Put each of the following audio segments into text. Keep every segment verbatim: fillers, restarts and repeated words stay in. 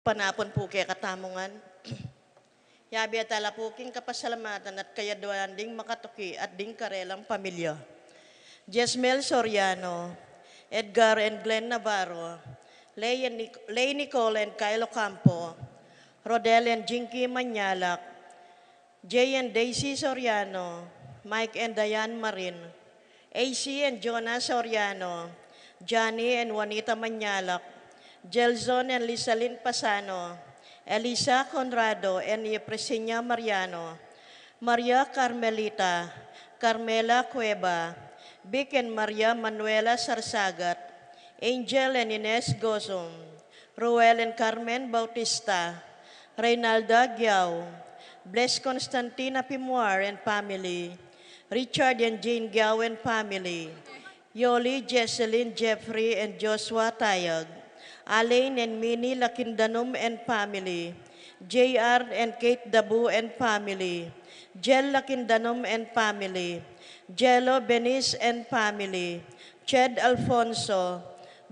Mayap a panapun pu kekatamu ngan. Yabe tala pu king kapasalamatan at kayadwanan ding makatuki at ding karelang pamilya. Jesmel Soriano, Edgar and Glenn Navarro, Lay and Nic-, Lay Nicole and Kyle Ocampo, Rodel and Jinky Manyalak, Jay and Daisy Soriano, Mike and Diane Marin, A C and Jonah Soriano, Johnny and Juanita Manyalak, Jelson and Lisalin Pasano, Elisa Conrado and Yeprisina Mariano, Maria Carmelita, Carmela Cueva, Vic and Maria Manuela Sarsagat, Angel and Ines Gozum, Ruel and Carmen Bautista, Reynalda Giao, Bless Constantina Pimuar and family, Richard and Jane Giao and family, Yoli, Jesselyn, Jeffrey, and Joshua Tayag, Alain and Minnie Lakindanum and family, J R and Kate Dabu and family, Jel Lakindanum and family, Jello Benis and family, Ched Alfonso,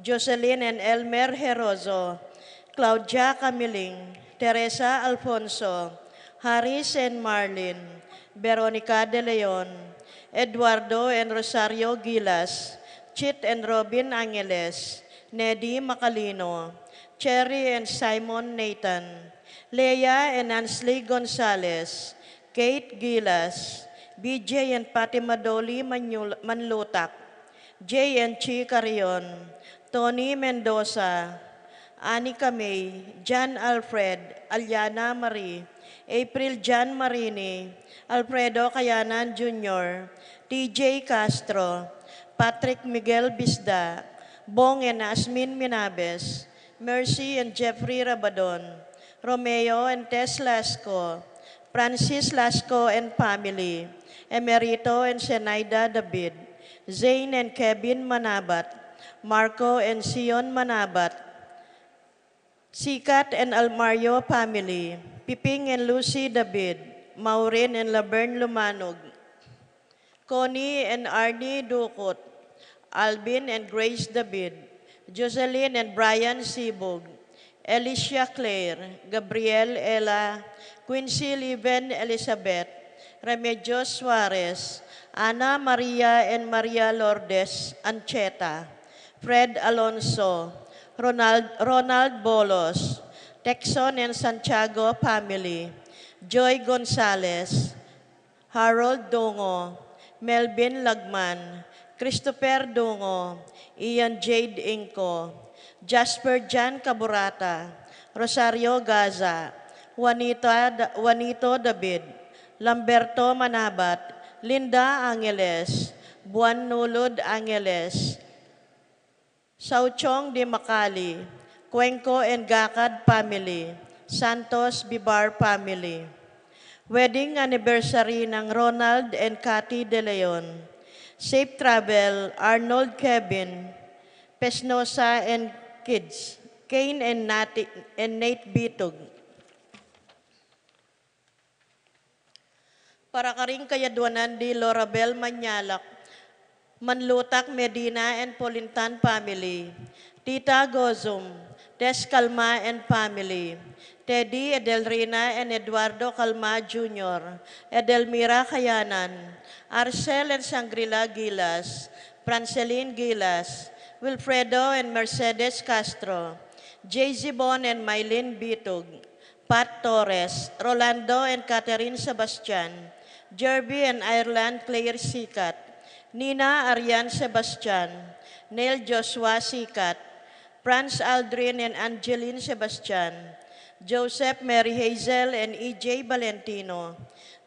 Jocelyn and Elmer Herozo, Claudia Camiling, Teresa Alfonso, Harris and Marlin, Veronica De Leon, Eduardo and Rosario Gilas, Chit and Robin Angeles, Nedi Macalino, Cherry and Simon Nathan, Leia and Ansley Gonzalez, Kate Gilas, B J and Fatima Dolly Manyul-, Manlutak, J and Chi Carrion, Tony Mendoza, Anika May, John Alfred, Aliana Marie, April John Marini, Alfredo Kayanan Junior, T J Castro, Patrick Miguel Bisda, Bong and Asmin Minabes, Mercy and Jeffrey Rabadon, Romeo and Tess Lasco, Francis Lasco and family, Emerito and Zenaida David, Zane and Kevin Manabat, Marco and Sion Manabat, Sikat and Almario family, Piping and Lucy David, Maureen and Laverne Lumanog, Connie and Arnie Ducot, Alvin and Grace David, Jocelyn and Brian Sibug, Alicia Claire, Gabriel Ella, Quincy Liven Elizabeth, Remedios Suarez, Ana Maria and Maria Lourdes Ancheta, Fred Alonso, Ronald, Ronald Bolos, Texon and Santiago family, Joy Gonzalez, Harold Dungo, Melvin Lagman, Christopher Dungo, Ian Jade Inco, Jasper Jan Caburata, Rosario Gaza, Juanita Da-, Juanito David, Lamberto Manabat, Linda Angeles, Buan Nulud Angeles, Sauchong de Macali, Cuenco and Gacad family, Santos Bibar family. Wedding anniversary ng Ronald and Cathy De Leon. Safe travel, Arnold Kevin, Pesnosa and kids, Kane and Nati-, and Nate Bitug. Para karing kayadwanan di Lorabel Manyalak, Manlutak Medina and Polintan family, Tita Gozum, Tess Calma and family, Teddy, Edelrina and Eduardo Calma Junior, Edelmira Kayanan, Arcel and Sangrila Gilas, Franceline Gilas, Wilfredo and Mercedes Castro, Jay Zibon and Mylene Bitug, Pat Torres, Rolando and Catherine Sebastian, Jerby and Ireland Claire Sikat, Nina Arian Sebastian, Neil Joshua Sikat, Franz Aldrin and Angeline Sebastian, Joseph Mary Hazel and E J Valentino,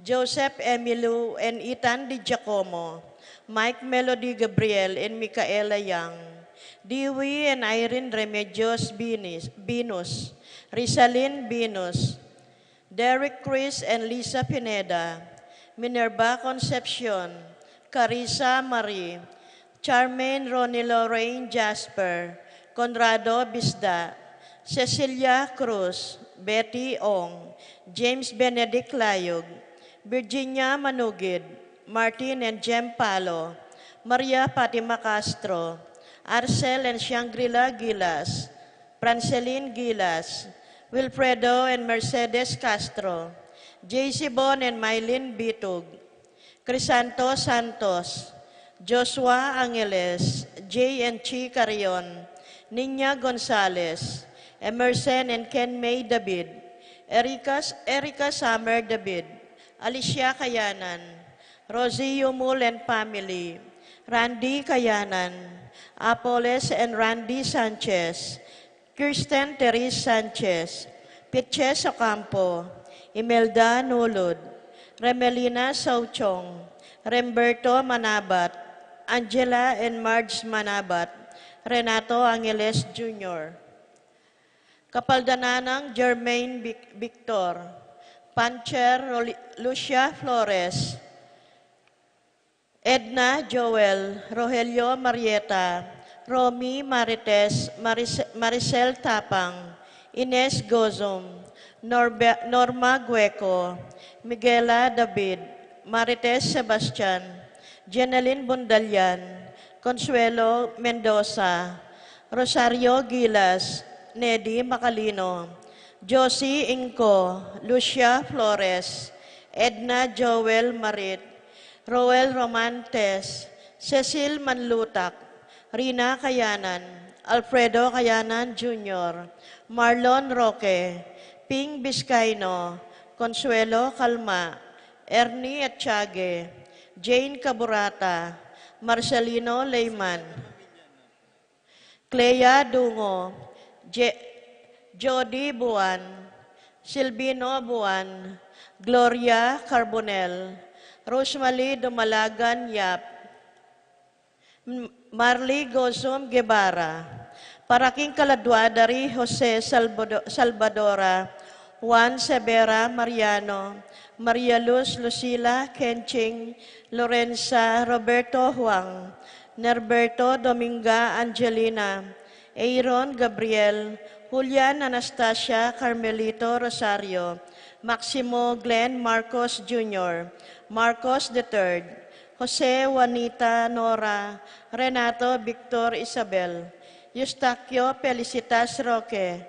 Joseph Emilu and Ethan Di Giacomo, Mike Melody Gabriel and Micaela Young, Dewey and Irene Remedios Binis-, Binus, Rizalin Binus, Derek Chris and Lisa Pineda, Minerva Concepcion, Carissa Marie, Charmaine Ronnie Lorraine Jasper, Conrado Bisda, Cecilia Cruz, Betty Ong, James Benedict Layog, Virginia Manugid, Martin and Jem Palo, Maria Fatima Castro, Arcel and Shangri-La Gilas, Franceline Gilas, Wilfredo and Mercedes Castro, J C Bon and Mylene Bitug, Crisanto Santos, Joshua Angeles, J and Chi Carrion, Nina Gonzalez, Emerson and Ken May David, Erica, Erica Summer David, Alicia Kayanan, Rosie Yumul and family, Randy Kayanan, Apoles and Randy Sanchez, Kirsten Therese Sanchez, Pitches Ocampo, Imelda Nulud, Remelina Sauchong, Remberto Manabat, Angela and Marge Manabat, Renato Angeles Junior, Kapaldanan nang Germaine Vic-, Victor, Pancher Roli-, Lucia Flores, Edna Joel, Rogelio Marieta, Romy Marites, Maris-, Maricel Tapang, Ines Gozum, Norbe-, Norma Gueco, Miguela David, Marites Sebastian, Jeneline Bundalian, Consuelo Mendoza, Rosario Gilas, Nedy Macalino, Josie Inco, Lucia Flores, Edna Joel Marit, Roel Romantes, Cecil Manlutak, Rina Kayanan, Alfredo Kayanan Junior, Marlon Roque, Ping Biscaino, Consuelo Calma, Ernie Atiague, Jane Caburata, Marcelino Leyman, Clea Dungo, Je-, Jody Buan, Silvino Buan, Gloria Carbonel, Rosemary Dumalagan Yap, M-, Marley Gozum Guevara, para king kaladua da ri Jose Salvado-, Salvadora, Juan Severa Mariano, Maria Luz Lucila Kenching, Lorenza Roberto Huang, Norberto Dominga Angelina, Aaron Gabriel, Julian Anastasia Carmelito Rosario, Maximo Glenn Marcos Junior, Marcos the third, Jose Juanita Nora, Renato Victor Isabel, Eustaquio Felicitas Roque,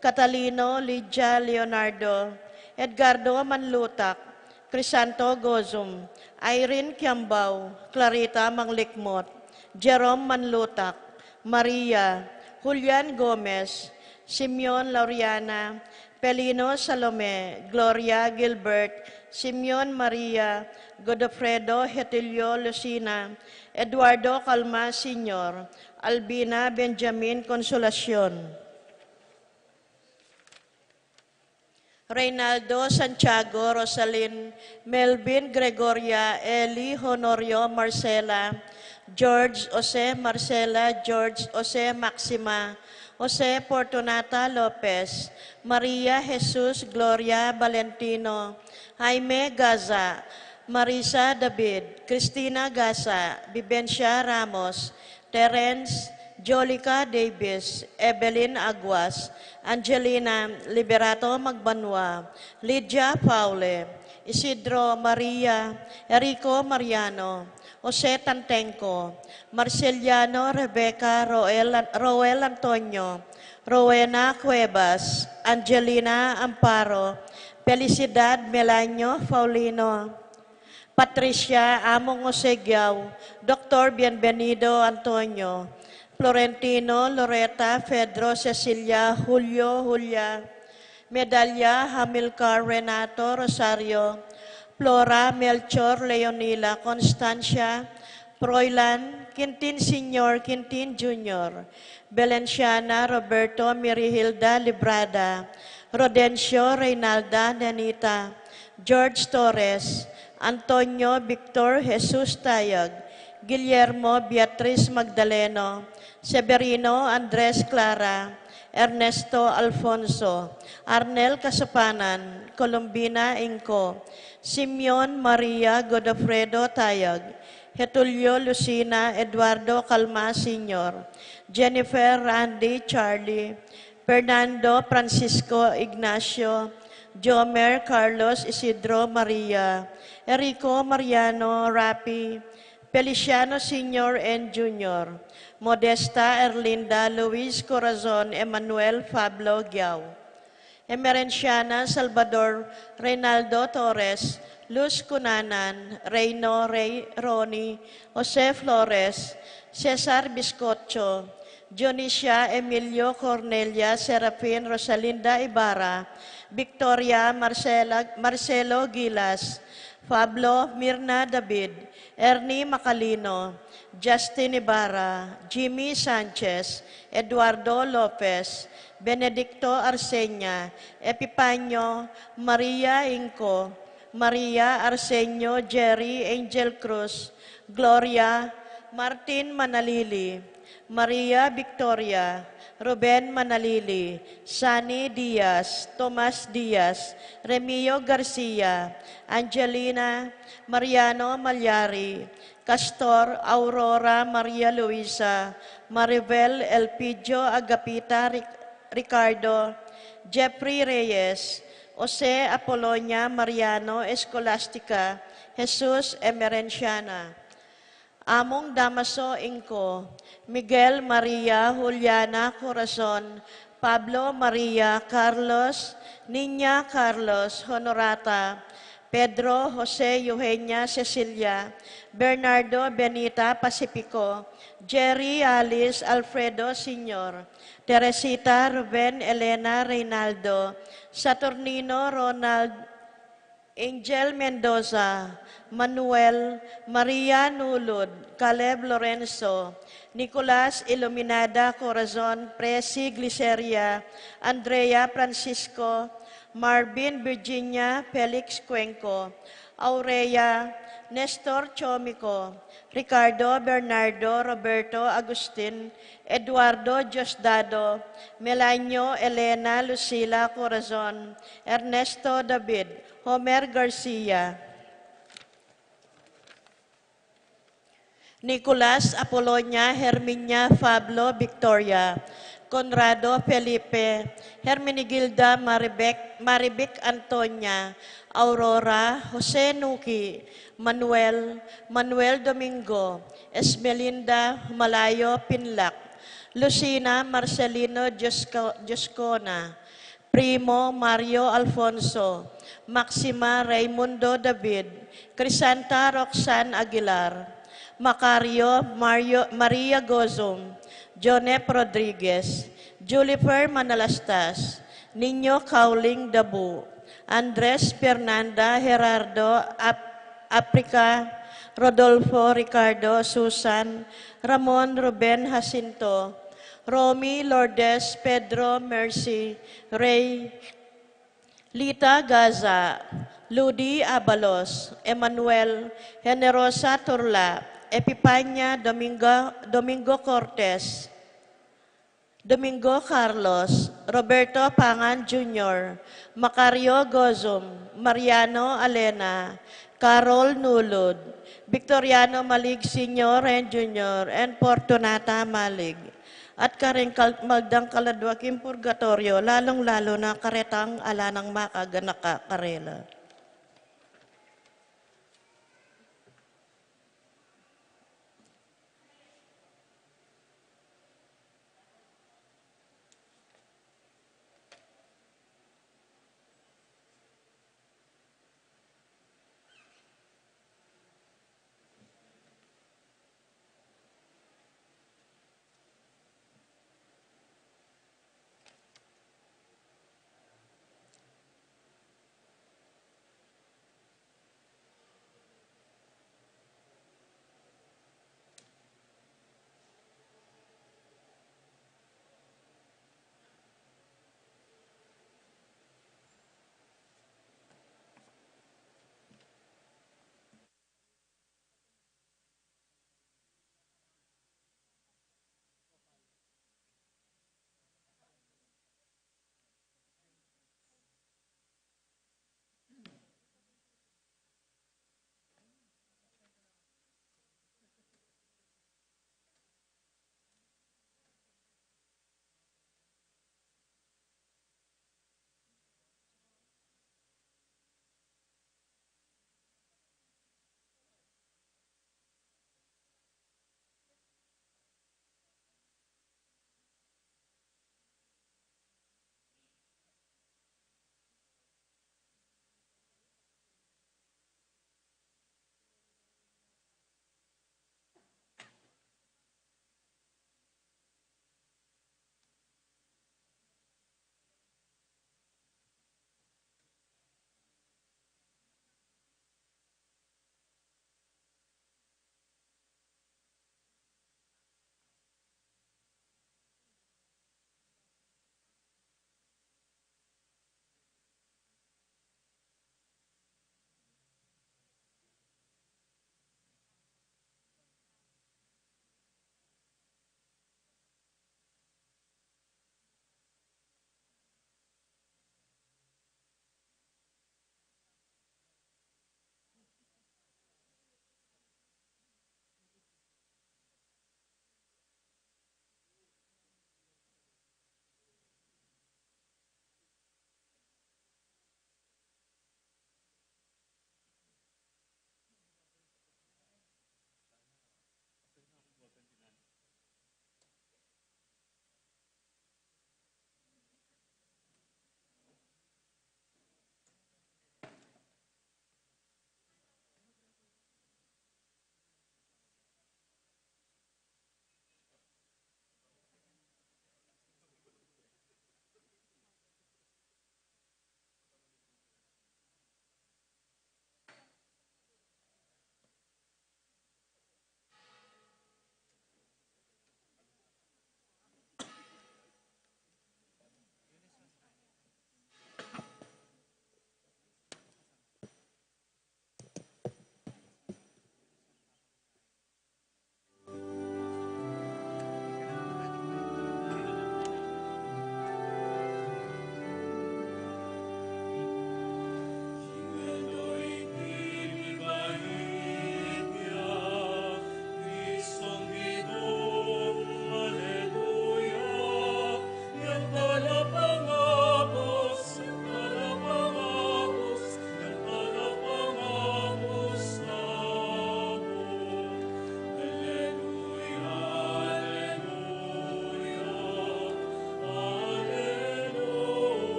Catalino Lydia Leonardo, Edgardo Manlutak, Crisanto Gozum, Irene Kiambao, Clarita Manglikmot, Jerome Manlutak, Maria, Julian Gomez, Simeon Lauriana, Pelino Salome, Gloria Gilbert, Simeon Maria, Godofredo Hetilio Lucina, Eduardo Calma Senior, Albina Benjamin Consolacion, Reynaldo Santiago, Rosalyn, Melvin Gregoria, Eli Honorio Marcela, George Jose Marcela, George Jose Maxima, Jose Fortunata Lopez, Maria Jesus Gloria Valentino, Jaime Gaza, Marisa David, Cristina Gaza, Vivencia Ramos, Terence, Jolica Davis, Evelyn Aguas, Angelina Liberato Magbanua, Lydia Paule, Isidro Maria, Erico Mariano, Jose Tantenco, Marceliano Rebecca Roel, Roel Antonio, Rowena Cuevas, Angelina Amparo, Felicidad Melanio Paulino, Patricia Among Osegiao, Doctor Bienvenido Antonio, Florentino Loreta Pedro Cecilia Julio Julia, Medalia Hamilcar Renato Rosario, Flora Melchor Leonila Constancia, Froilan Quintin Senior Quintin Junior, Valenciana Roberto Mirihilda Librada, Rodencio Reynalda Nenita, George Torres, Antonio Victor Jesus Tayag, Guillermo Beatriz Magdaleno, Severino Andres Clara, Ernesto Alfonso, Arnel Casapanan, Colombina Inco, Simeon Maria Godofredo Tayag, Getulio Lucina Eduardo Calma Senior, Jennifer Randy Charlie, Fernando Francisco Ignacio, Jomer Carlos Isidro Maria, Erico Mariano Rapi, Feliciano Senior and Junior, Modesta Erlinda Luis Corazon Emmanuel Pablo Giao, Emerenciana Salvador, Reynaldo Torres, Luz Cunanan, Reyno Rey, Ronnie, Jose Flores, Cesar Biscocho, Dionisia Emilio, Cornelia Serafin, Rosalinda Ibarra, Victoria Marcela, Marcelo Gilas, Pablo Mirna David, Ernie Macalino, Justin Ibarra, Jimmy Sanchez, Eduardo Lopez, Benedicto Arsenia, Epipanio, Maria Inco, Maria Arsenio, Jerry Angel Cruz, Gloria, Martin Manalili, Maria Victoria, Ruben Manalili, Sani Diaz, Tomas Diaz, Remio Garcia, Angelina, Mariano Malyari, Castor, Aurora, Maria Luisa, Maribel, Elpidio, Agapita, Ric-, Ricardo, Jeffrey Reyes, Jose Apolonia, Mariano, Escolastica, Jesus, Emerenciana. Among Damaso Inco, Miguel Maria, Juliana Corazon, Pablo Maria, Carlos, Niña Carlos, Honorata, Pedro, Jose, Eugenia, Cecilia, Bernardo, Benita, Pacifico, Jerry, Alice, Alfredo, Senior, Teresita, Ruben, Elena, Reynaldo, Saturnino, Ronald, Angel Mendoza, Manuel, Maria Nulud, Caleb Lorenzo, Nicolas Iluminada Corazon, Presi Gliceria, Andrea Francisco, Marvin Virginia, Felix Cuenco, Aurea, Nestor Chomico, Ricardo Bernardo, Roberto Agustin, Eduardo Diosdado, Melanio Elena, Lucila Corazon, Ernesto David, Homer Garcia, Nicolas Apolonia, Herminia Pablo Victoria, Conrado Felipe, Herminigilda Maribec, Marivic Antonia, Aurora, Jose Nuki, Manuel, Manuel Domingo, Esmelinda Malayo Pinlac, Lucina Marcelino Diosco-, Dioscona, Primo Mario Alfonso, Maxima Raimundo David, Crisanta Roxanne Aguilar, Macario Mario, Maria Gozum, Jonep Rodriguez, Julifer Manalastas, Nino Cauling Dabu, Andres Fernanda Gerardo Ap-, Aprica, Rodolfo Ricardo, Susan, Ramon Ruben Jacinto, Romy Lourdes, Pedro Mercy, Ray, Lita Gaza, Ludi Abalos, Emmanuel, Generosa Turla, Epipania Domingo, Domingo Cortes, Domingo Carlos, Roberto Pangan Junior, Macario Gozum, Mariano Alena, Carol Nulud, Victoriano Malig Senior and Junior, and Fortunata Malig. At karing kal-, magdang kaladwa king purgatorio, lalong-lalo na karetang ala nang makaganaka karela.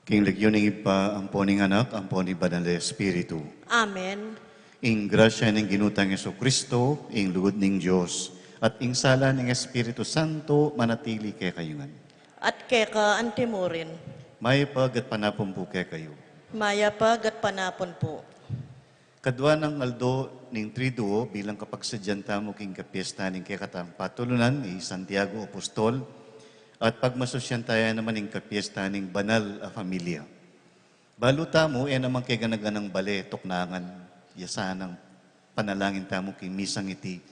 King lagyu ning Ibpa, ampo ning Anak, ampo ning Banal a Espiritu. Amen. Ing grasya ning Ginu tang Jesucristo, ing lugud ning Dios, at ing sala ning Espiritu Santo manatili kekayu ngan. At keka antimurin. Mayap a gatpanapun pu kekayu. Mayap a gatpanapun pu. Kadwa nang aldo ning Triduo bilang kapagsadyan tamu king kapiesta ning kekatang patulunan i Santiago Apostol, at pagmasusyan taya naman ing kapiesta ning banal a familia. Balu tamu, e naman keganaganang bale tuknangan ya sanang panalangin tamu king misang iti,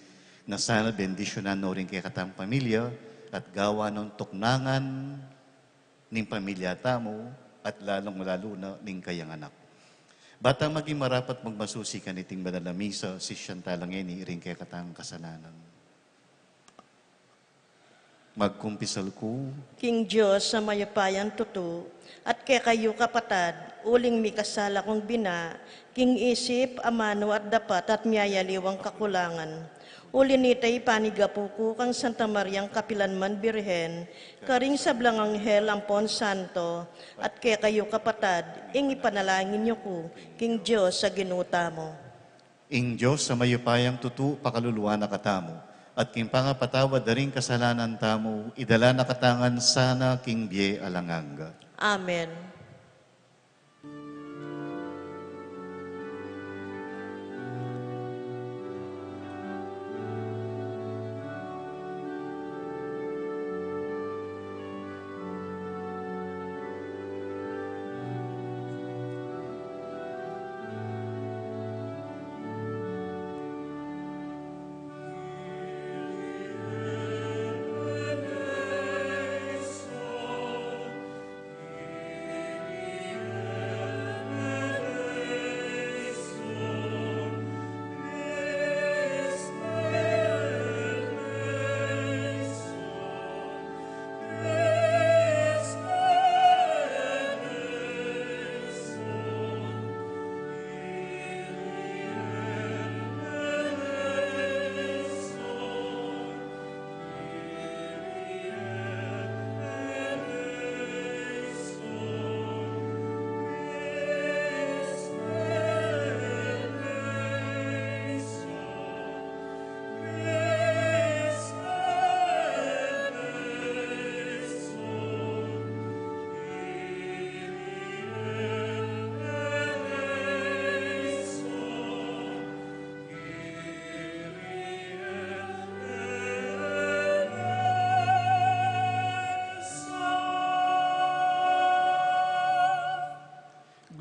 nga sana bendisyunan no ring kekatang pamilya at gawa non tuknangan ning pamilya tamu, at lalung-lalu na ning kayang anak. Ba ta maging marapat magmasusi kaniting banal a misa, sisian ta la ngeni ring kekatang kasalanan. Magkumpisal ku king Dios a mayupayang tutu, at kekayu kapatad, uling mikasala kung bina, king isip, amanu at dapat, at miyayaliwang kakulangan. Uli nita, ipanigapu ku kang Santa Mariang kapilanman Birhen, karing sablang anghel ampon santo, at kekayu kapatad, ing ipanalangin yu ku king Dios a Ginu tamu. Ing Dios a mayupayang tutu pakaluluan na katamu, at king pangapatawad da ring kasalanan tamu, idala na katamu ngan sana king bie alang angga. Amen.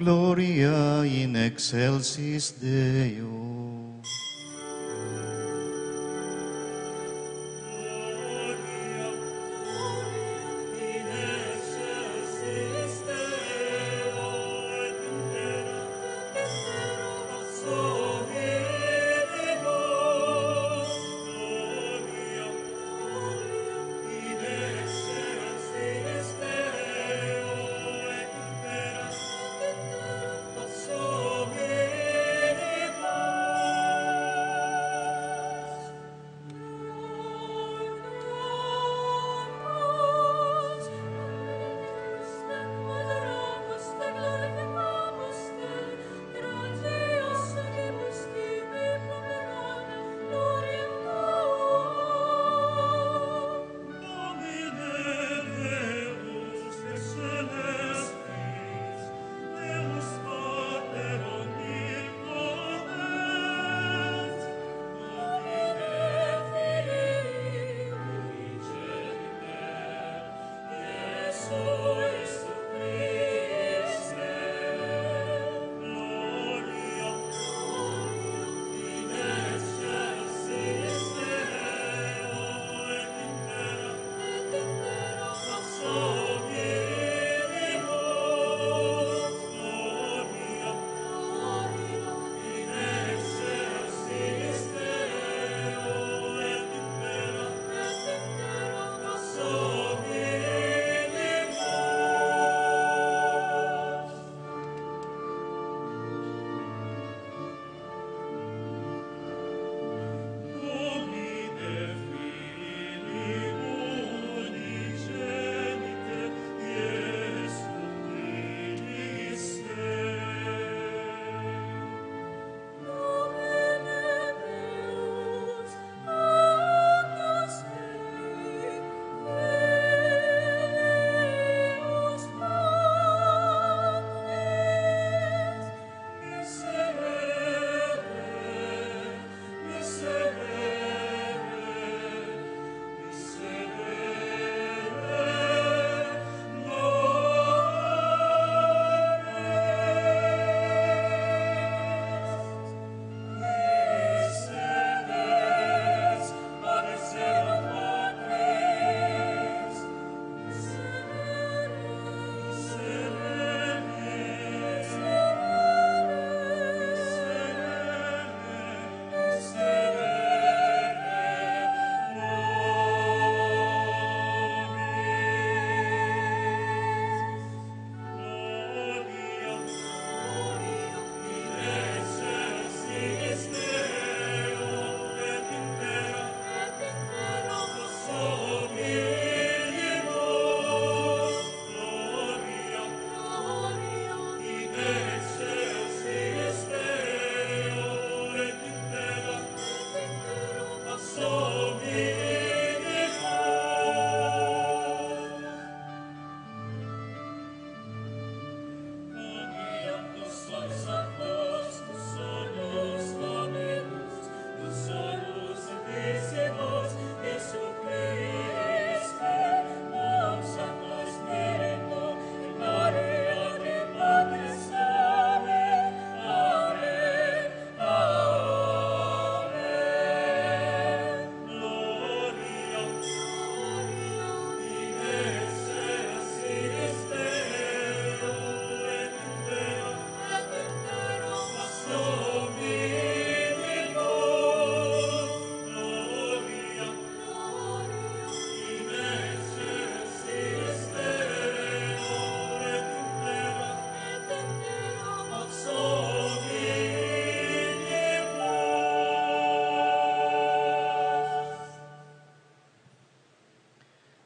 Gloria in excelsis Deo.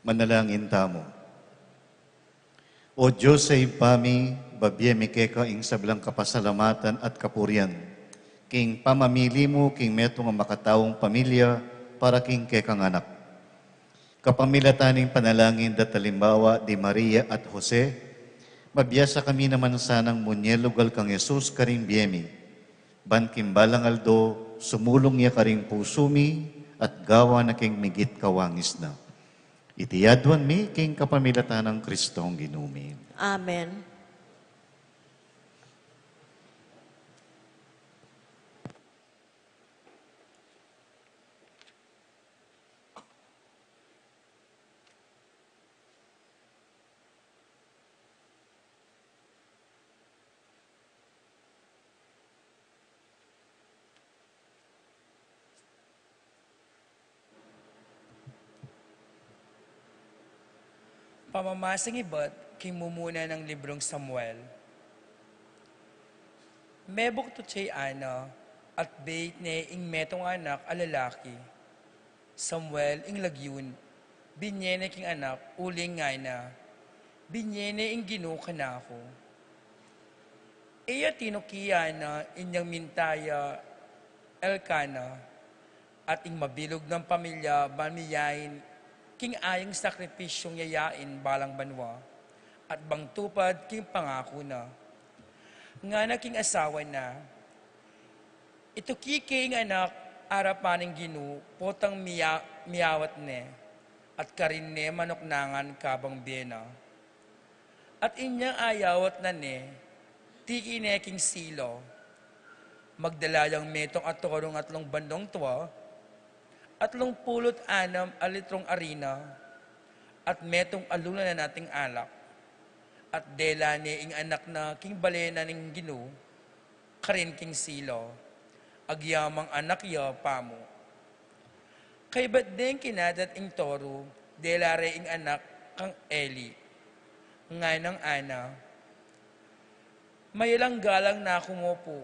Manalangin tamu. O Dios a Ibpa mi, babie mi keka ing sablang kapasalamatan at kapurian king pamamili mu king metung a makataung pamilya para king kekang anak. Kapamilatan ning panalangin dat alimbawa di Maria at Jose, mabiasa kami naman sanang munye lugal kang Jesus karing bie mi. Ban king balang aldo, sumulung ya karing pusu mi at gawan na king migit kawangis na. Iti aduan mi king kapamilatan nang Kristong Ginu mi. Amen. Pamamasang ibat king mumuna nang librung Samuel. Mebuktutsei Ana at beit ne ing metung a anak a lalaki. Samuel ing lagyu na. Binie ne king anak, uling ngana, "Binie ne ing Ginu kanaku." Iya tinuki ya na inyang minta ya Elkana at ing mabilug nang pamilya ban miyain king ayang sakripisyung yayain balang banua at bang tupad king pangaku na. Ngana king asawa na, "Ituki ke ing anak arapan ning Ginu potang miya-, miyawat ne, at karin ne manuknangan kabang bie na." At inyang ayawat na ne, tiki ne king Silo. Magdala yang metung a torung atlung bandung tua, atlung pulu't anam a litrung arina, at metung a luna na nating alak. At dela ne ing anak na king bale na ning Ginu, karin king Silo, agyamang anak ya pamu. Kaybat deng kinadat ing toru, dela re ing anak kang Eli. Nganang Ana, "Mayalang galang na ku mu pu.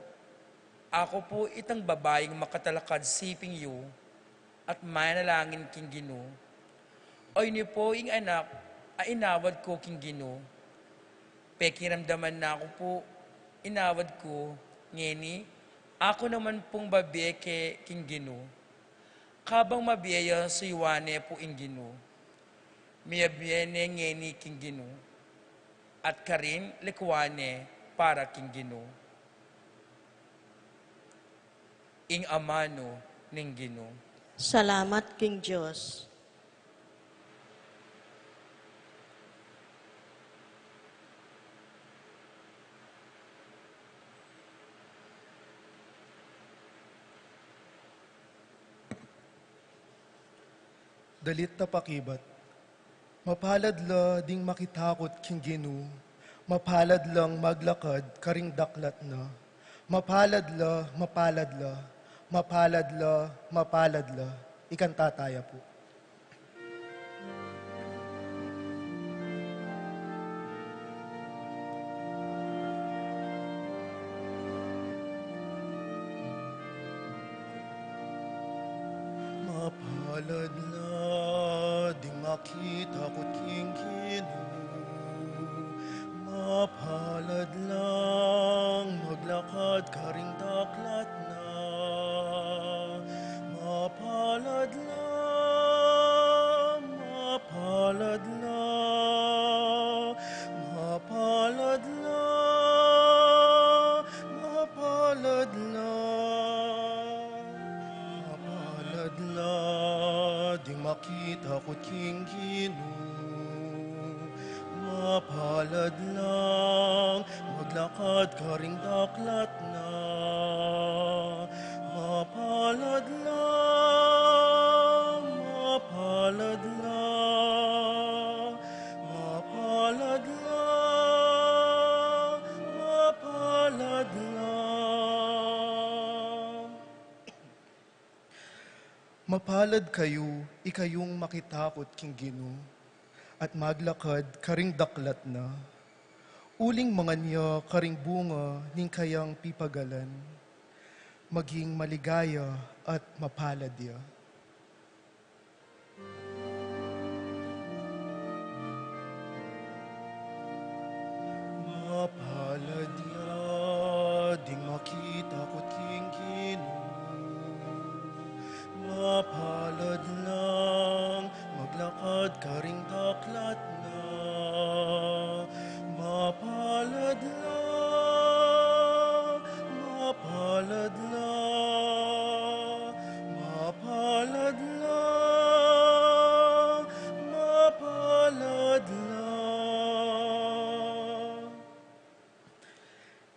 Aku pu itang babaing makatalakad siping yu, at manalangin king Ginu. Oyni pu ing anak a inawad ku king Ginu. Pekiramdaman na ku pu, inawad ku, ngeni, aku naman pung babie ke king Ginu." Kabang mabie ya suyuan ne pu ing Ginu. Miyabie ne ngeni king Ginu. At karin likuan ne para king Ginu. Ing amanu ning Ginu. Salamat king Dios. Dalit a pakibat. Mapalad la ding makitakut king Ginu, mapalad lang maglakad karing daklat na. Mapalad la, mapalad la, mapalad la, mapalad la. Ikanta taya pu. Mapalad la ding makitakut king Ginu. Mapalad lang maglakad karing daklat na. Mapalad la, mapalad la, mapalad la, mapalad la, mapalad la ding makitakut king Ginu. Mapalad lang maglakad karing daklat na. Mapalad lang, mapalad lang, mapalad lang, mapalad lang. Mapalad kayu, ikayung makitakut king Ginu, at maglakad karing daklat na. Uling mangan ya karing bunga ning kayang pipagalan, maging maligaya at mapalad ya.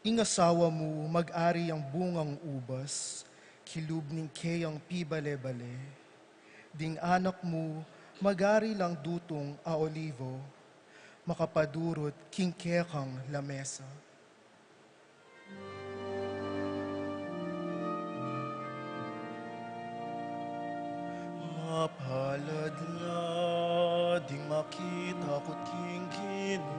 Ing asawa mu mag-ari yang bungang ubas, kilub ning keyang pibale-bale. Ding anak mu mag-ari lang dutung a olivo, makapadurut king kekang lamesa. Mapalad la ding makitakut king Ginu.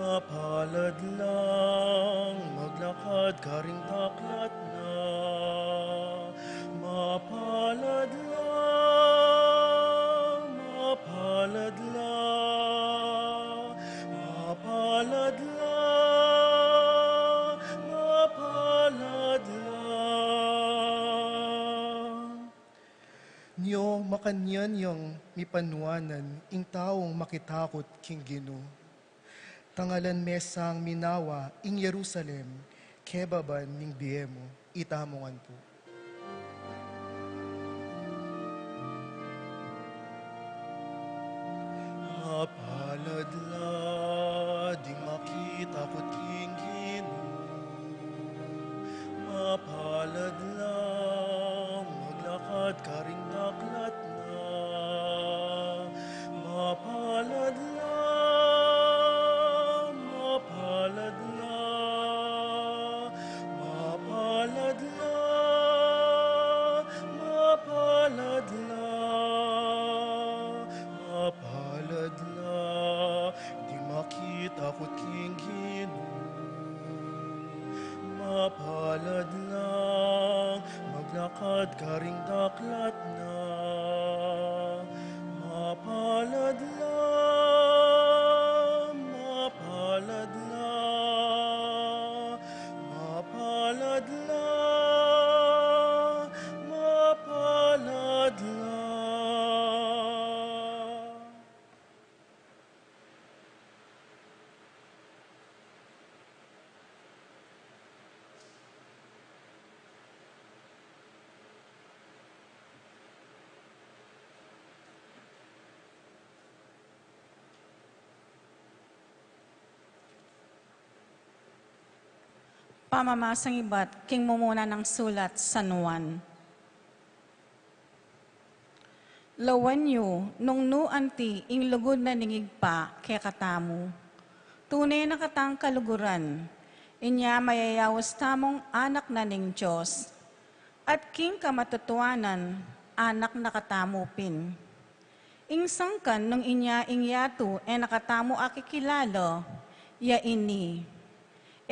Mapalad lang maglakad karing daklat na. Mapalad la, mapalad la, mapalad la, mapalad la. Nyo makanyan yang mipanuanan ing taung makitakut king Ginu. Tangalan me sang minawa ing Jerusalem, kebaban ning bie mu. Itamu ngan pu. Mapalad la ding makitakut king Ginu. Mapalad la maglakad karing daklat na. Mapalad la, mapalad la, mapalad la, mapalad la, mapalad la ding makitakut king Ginu. Mapalad lang maglakad karing daklat na. Mapalad la, mapalad la, mapalad la, mapalad la. Pamamasang ibat king mumuna nang sulat San Juan. Lawen yu nung nu anti ing lugud na ning Ibpa kekatamu. Tune na katang kaluguran, inya mayayaus tamung anak na ning Dios, at king kamatutuanan, anak na katamu pin. Ing sangkan nung inya ing yatu e na katamu akikilala, ya ini: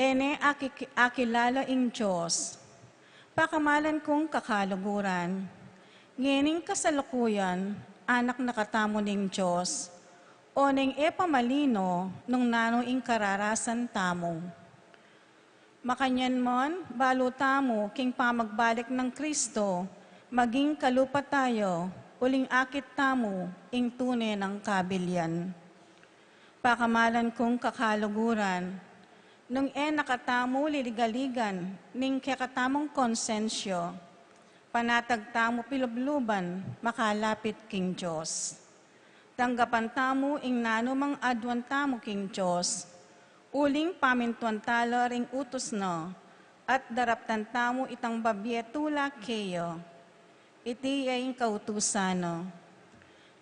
E ne aki-, akilala ing Dios. Pakamalan kung kakaluguran, ngening kasalukuyan, anak na katamu ning Dios, oneng e pa malino nung nanu ing kararasan tamu. Makanyan man, balu tamu king pamagbalik nang Kristo, maging kalupa tayo, uling akit tamu ing tune nang kabilian. Pakamalan kung kakaluguran, nung e na katamu liligaligan ning kekatamung konsensya, panatag tamu pilubluban makalapit king Dios. Tanggapan tamu ing nanumang aduan tamu king Dios, uling pamintuan tala ring utus na, at daraptan tamu itang babie tula keya. Iti ya ing kautusan na.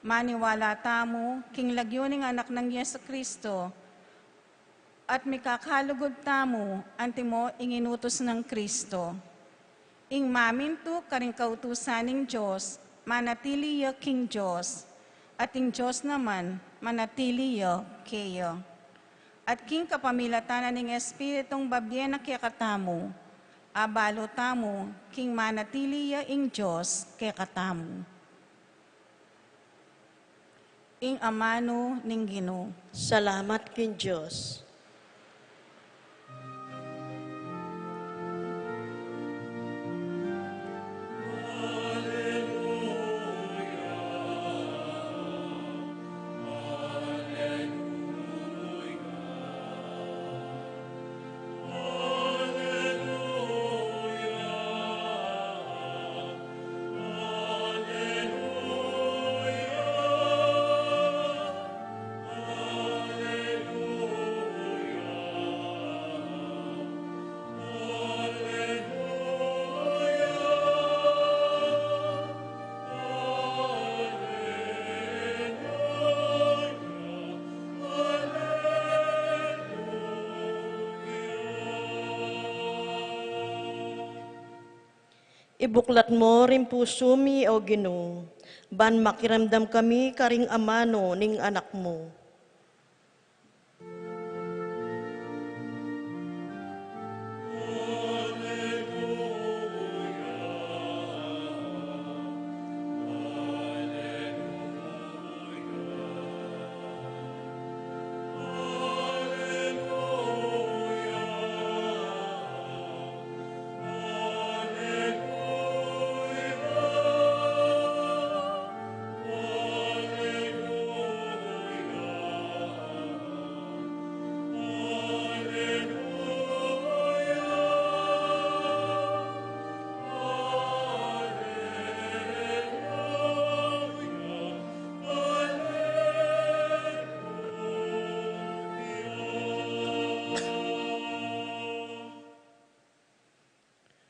Maniwala tamu king lagyu ning Anak nang Jesu-Cristo, at mikakalugud tamu antimo ing inutus nang Cristo. Ing mamintu karing kautusan ning Dios, manatili ya king Dios, at ing Dios naman manatili ya keya. At king kapamilatan na ning Espiritung babie na kekatamu, abalu tamu king manatili ya ing Dios kekatamu. Ing amanu ning Ginu. Salamat king Dios. Ibuklat mu ring pusu mi, O Ginu, ban makiramdam kami karing amanu ning Anak mu.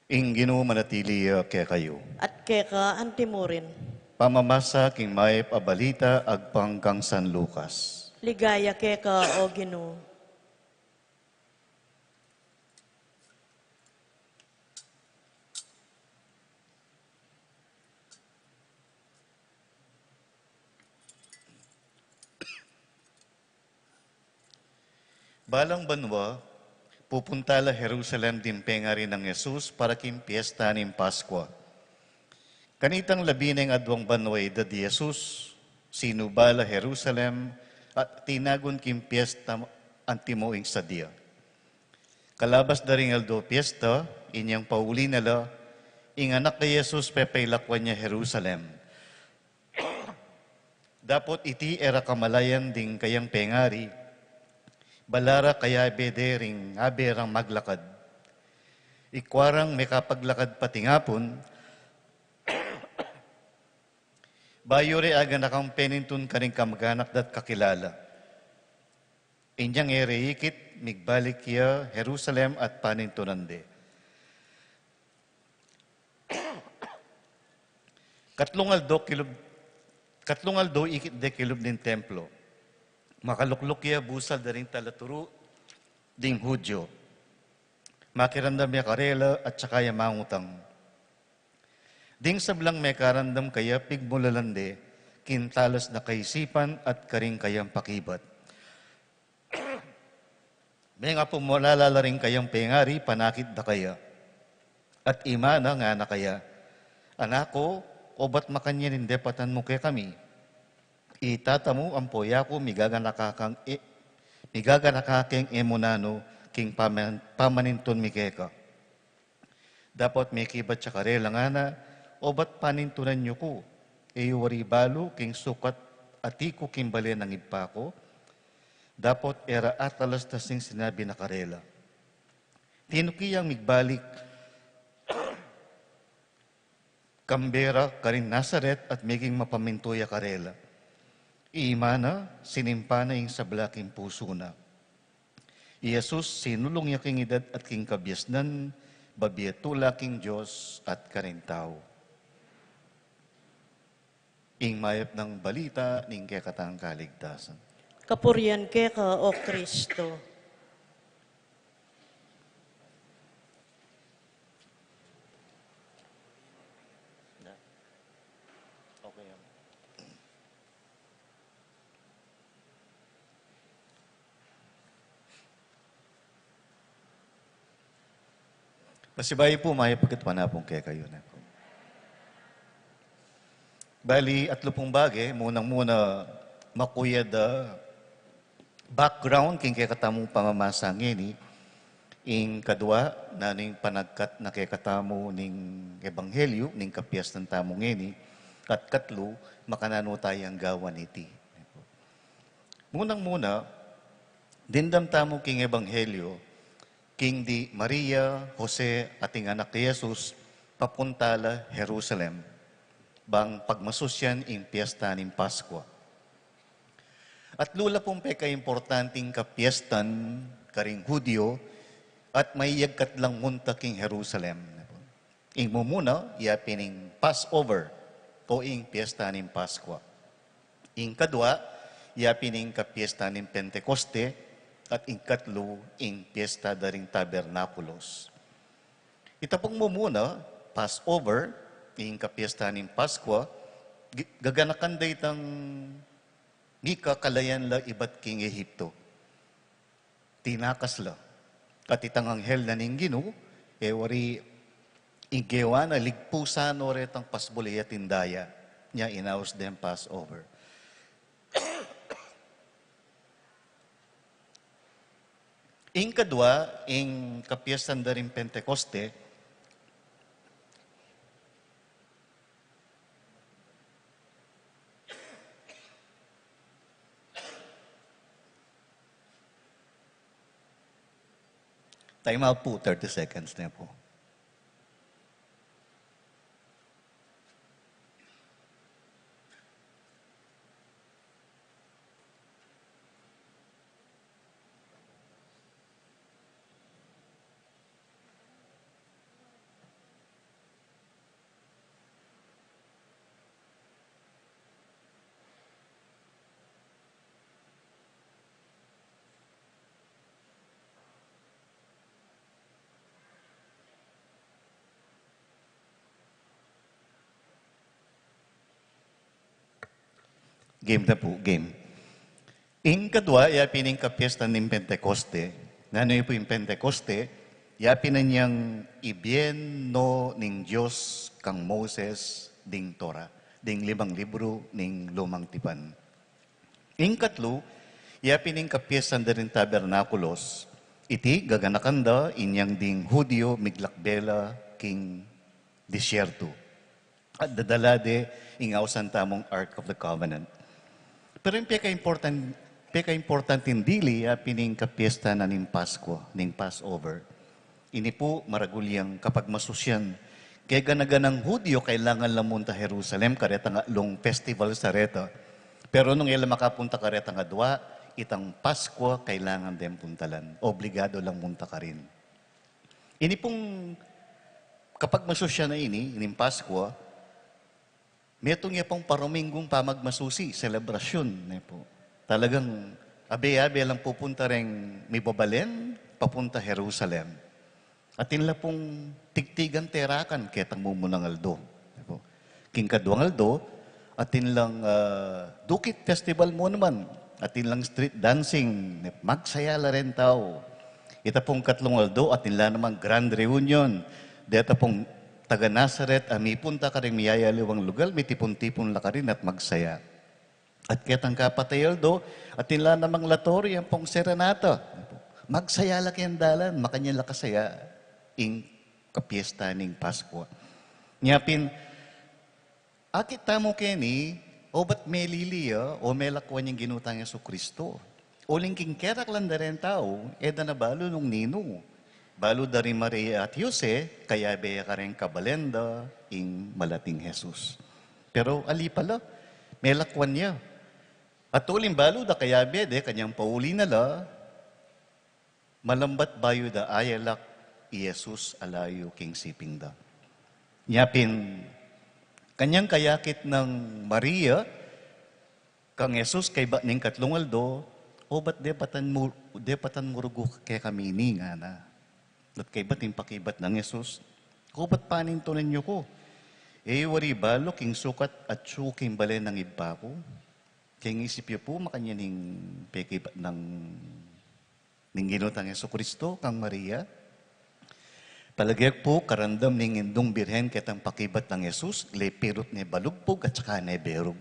Ing Ginu manatili ya kekayu. At keka antimurin. Pamamasa king mayap a balita agpang kang San Lucas. Ligaya keka, O Ginu. Balang banua, pupunta la Jerusalem ding pengari nang Jesus para king piesta ning Paskua. Kanitang labi neng aduang banua idad i Jesus, sinuba la Jerusalem at tinagun king piesta antimo ing sadia. Kalabas da ring aldo piesta, inyang pauli na la, ing anak a Jesus pepailakwan ya Jerusalem. Dapot iti e ra kamalayan ding kayang pengari, bala ra kayabe de ring abe rang maglakad. Ikua rang mekapaglakad pa tingapun, bayu re aganakang penintun karing kamaganak da't kakilala. Inyang e re ikit, migbalik ya Jerusalem at panintunan de. Katlung aldo kilub, katlung aldo ikit de kilub ning templo. Makalukluk ya busal da ring talaturu ding Judio. Makiramdam ya karela at saka ya mangutang. Ding sablang mekaramdam kaya pigmulalan de king talas na kaisipan at karing kayang pakibat. Menga pumulala la ring kayang pengari, panakit da kaya. At imana, ngana kaya, "Anak ku, obat makanyan ing depatan mu kekami? I tata mu ampo yaku migaganaka kang e, migaganaka keng e mu nanu king paman-, pamanintun mi keka." Dapot mekibat ya karela, ngana, "Obat panintunan yu ku? E yu wari balu king sukat ati ku king bale nang Ibpa ku?" Dapot e ra atalas tas ing sinabi na karela. Tinuki yang migbalik kambe ra karin Nazaret at meging mapamintu ya karela. Imana, sinimpa na ing sabla king pusu na. I Jesus, sinulung ya king idad at king kabiasnan, babie tula king Dios at karing tau. Ing mayap nang balita ning kekatang kaligtasan. Kapurian keka, O Kristo. Okay. Pasibayu pu, mayap a gatwa na pung kekayu ne pu. Bali, atlu pung bage, munang-muna, makuya da background king kekatamung pamamasa ngeni, ing kadwa, nanu ing panagkat na kekatamu ning ebanghelyu, ning kapiestan tamu ngeni, at katlu, makananu tayang gawan iti. Munang-muna, dimdam tamu king ebanghelyu, king di Maria, Jose, at ing anak i Jesus, papunta la Jerusalem, bang pagmasusyan ing piesta ning Paskua. Atlu la pung pekaimportanting kapiestan karing Judio, at mayagkat lang munta king Jerusalem. Ing mumuna, ya pin ing Passover, o ing piesta ning Paskua. Ing kadwa, ya pin ing kapiesta ning Pentekoste, at ing katlu, ing piesta da ring Tabernakulos. Ita pung mumuna, Passover, ing kapiesta ning Paskua, gi-, gaganakan da itang mikakalayan la ibat king Ehipto. Tinakas la. At itang anghel na ning Ginu, e wari ing gewa na, ligpusan no retang pasbul ya atin daya. Nya inaus deng Passover. Ing kadua, ing kapiestan da ring Pentecoste, time out po, thirty seconds na po. Game na po, game. Ing kadua, yapin ing kapiestan ning Pentecoste. Nanu pu ing Pentecoste? Yapin na yang ibien no ning Dios kang Moses ding Torah, ding limang libru ning Lumang Tipan. Ing katlu, yapin ing kapiestan da ring Tabernakulos. Iti, gaganakan da inyang ding Judio miglakbe la king disyerto. At dadala de ing ausan tamung Ark of the Covenant. Pero ing pekaimportan-, pekaimportanting dili, yapin ing kapiesta na ning Paskua, ning Passover. Ini pu maragul yang kapagmasusyan. Kaya gana-ganang Judio, kailangan lang munta Jerusalem, karetang atlung festival sa reta. Pero nung e la makapunta karetang adua, itang Paskua, kailangan deng puntalan. Obligado lang munta karin. Ini pung kapagmasusyan a ini, ining Paskua, metung ya pung paruminggung pamagmasusi, selebrasyun, ne po. Talagang abe-abe lang pupunta reng mibabalen, papunta Jerusalem. Atin la pung tigtigang terakan ketang mumunang aldo, ne po. King kaduang aldo, atin lang, ah, dukit festival mu naman, atin lang street dancing, ne, magsaya la reng tau. Ita pung katlung aldo, atin la naman grand reunion. Deta pung taga Nazaret, a mipunta karing miyayaliwang lugal, mitipun-tipun la karin at magsaya. At ketang kapat a aldo, atin la namang latorio, ampong serenata. Magsaya la keng dalan, makanyan la kasaya ing kapiesta ning Paskua. Nya pin, akit tamu keni, obat melili ya o melakwan yang Ginu tang Jesucristo. Uling king keraklan da reng tau, e da na balu nung ninu. Balu da ri Maria at Jose, kayabe ya kareng kabalen da ing malating Jesus. Pero ali pala, melakwan ya. At uling balu da kayabe de, kanyang pauli na la, malambat bayu da ayalak i Jesus a layu king siping da. Nya pin, kanyang kayakit nang Maria kang Jesus kaybat ning katlung aldo, obat depatan mu-, depatan mu rugu kekami ini, ngana. At kaybat ing pakibat nang Jesus, obat panintunan yu ku? E yu wari balu king sukat atsu king balen nang Ibpa ku? King isip yu pu, makanyan ing pekibat nang ning Ginu tang Jesucristo kang Maria. Palage ku pu, karamdam ning Indung Birhen ketang pakibat nang Jesus, le pirut ne balugpug at saka ne berug.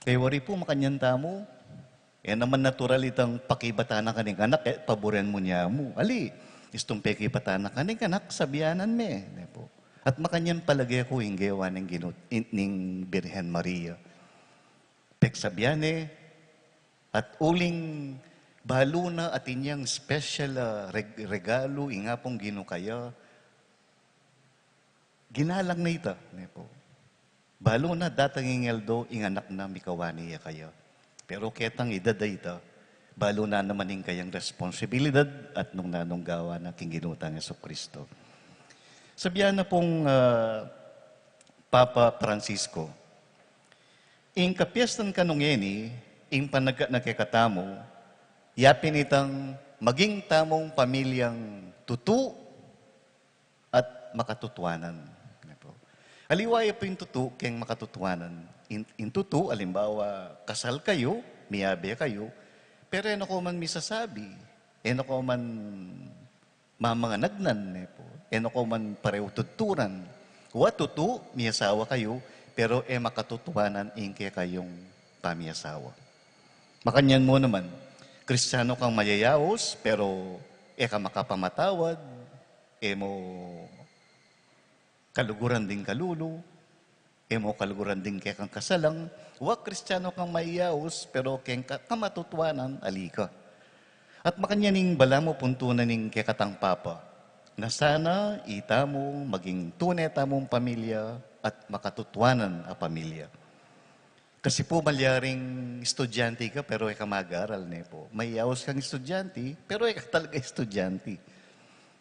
Kaya wari pu, makanyan tamu, e naman natural itang pakibatan na karing anak, e, paburen mu nya mu. Ali, istung pekibatan na karing anak, sabianan me, ne pu. At makanyan palage ku ing gewa ning Ginu, in-, ning Birhen Maria. Peksabian ne, at uling balu na atin yang special, ah, reg-, regalu ing Apung Ginu kaya, ginalang na ita, ne pu. Balu na datang ing aldo, ing anak na mikawani ya kaya. Pero ketang idad a ita, balu na naman ing kayang responsibilidad at nung nanung gawa na king Ginu tang Jesucristo. Sabian na pung, ah, Papa Francisco, ing kapiestan kanu ngeni, ing panagkat na kekatamu, yapin itang maging tamung pamilyang tutu at makatutuanan. Aliwa ya pu ing tutu keng makatutuanan. Ing, ing tutu, alimbawa, kasal kayu, miyabe kayu, pero e na ko man misasabi, e na ko man mamanganagnan, ne pu. E na ko man parehu tuturan. Wa tutu, miyasawa kayu, pero e makatutuanan ing kekayung pamiyasawa. Makanyan mu naman, Kristiyanu kang mayayaus, pero e ka makapamatawad, e mu kaluguran ding kalulu, e mu kaluguran ding kekang kasalang, wa Kristiyanu kang mayayaus, pero keng ka-, kamatutuanan, ali ka. At makanyan ing balamu puntunan ning kekatang Papa, na sana itamu maging tune tamung pamilya at makatutuanan a pamilya. Kasi pu, malyaring estudyante ka, pero e ka mag-aral, ne pu. Mayayaus kang estudyante, pero e ka talaga estudyante.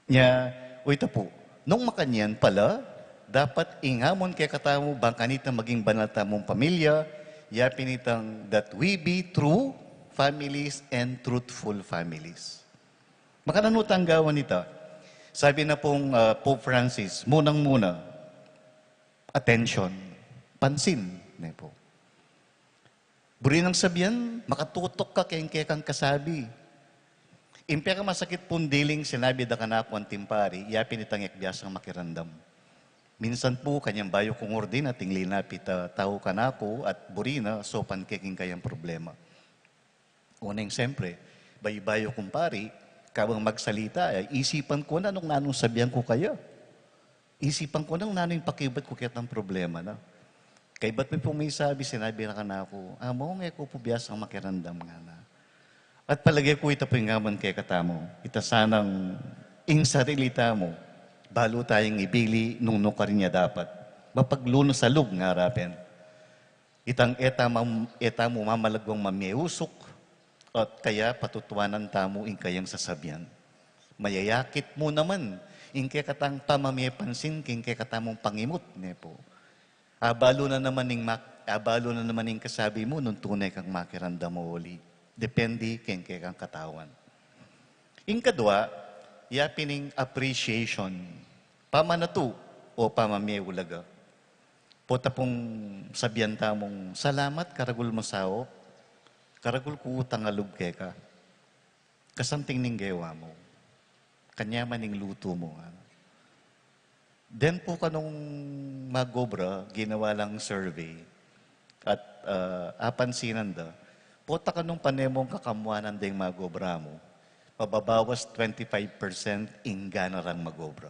Nya, o ita pu, nung makanyan pala, dapat ing hamon kekatamu bang kanita maging banal tamung pamilya, yapin itang that we be true families and truthful families. Makananu tang gawan ita? Sabi na pung, ah, Pope Francis, munang-muna, attention, pansin, ne pu. Buri nang sabian, makatutok ka keng kekang kasabi. Ing pekamasakit pung diling sinabi da kanaku anting pari, yapin itang e ku biasang makiramdam. Minsan pu, kanyan bayu kung ordina, ating linapit a tau kanaku at buri na, saupan ke king kayang problema. Uneng, siyempre, bayu-bayu kung pari, kabang magsalita, e, isipan ku na nung nanung sabian ku kaya. Isipan ku na nung nanu ing pakibat ku ketang problema na. Kaybat mi pung misabi, sinabi na kanaku, "Among e ku pu biasang makiramdam," ngana. At palage ku ita pu ing hamon kekatamu. Ita sanang ing sarili tamu, balu tayang ibili nung nukarin ya dapat. Mapaglunos a lub, ngara pin. Itang e tamu, e tamu mamalaguang mamie usuk, at kaya patutuanan tamu ing kayang sasabian. Mayayakit mu naman ing kekatang pamamie pansin king kekatamung pangimut, ne pu. Abalu na naman ing mak-, abalu na naman ing kasabi mu nung tune kang makiramdam a uli. Depende keng kekang katawan. Ing kadua, yapin ing appreciation, pamanatu o pamamie ulaga. Pota pung sabian tamung, "Salamat, karagul mu saup, karagul ku utang a lub keka. Kasanting ning gewa mu, kanyaman ning lutu mu," ngana. Den pu kanung mag-obra, ginawa lang survey. At, ah, apansinan da, pota kanung pane mung kakamuanan deng mag-obra mu, mababawas twenty-five percent ing gana rang mag-obra.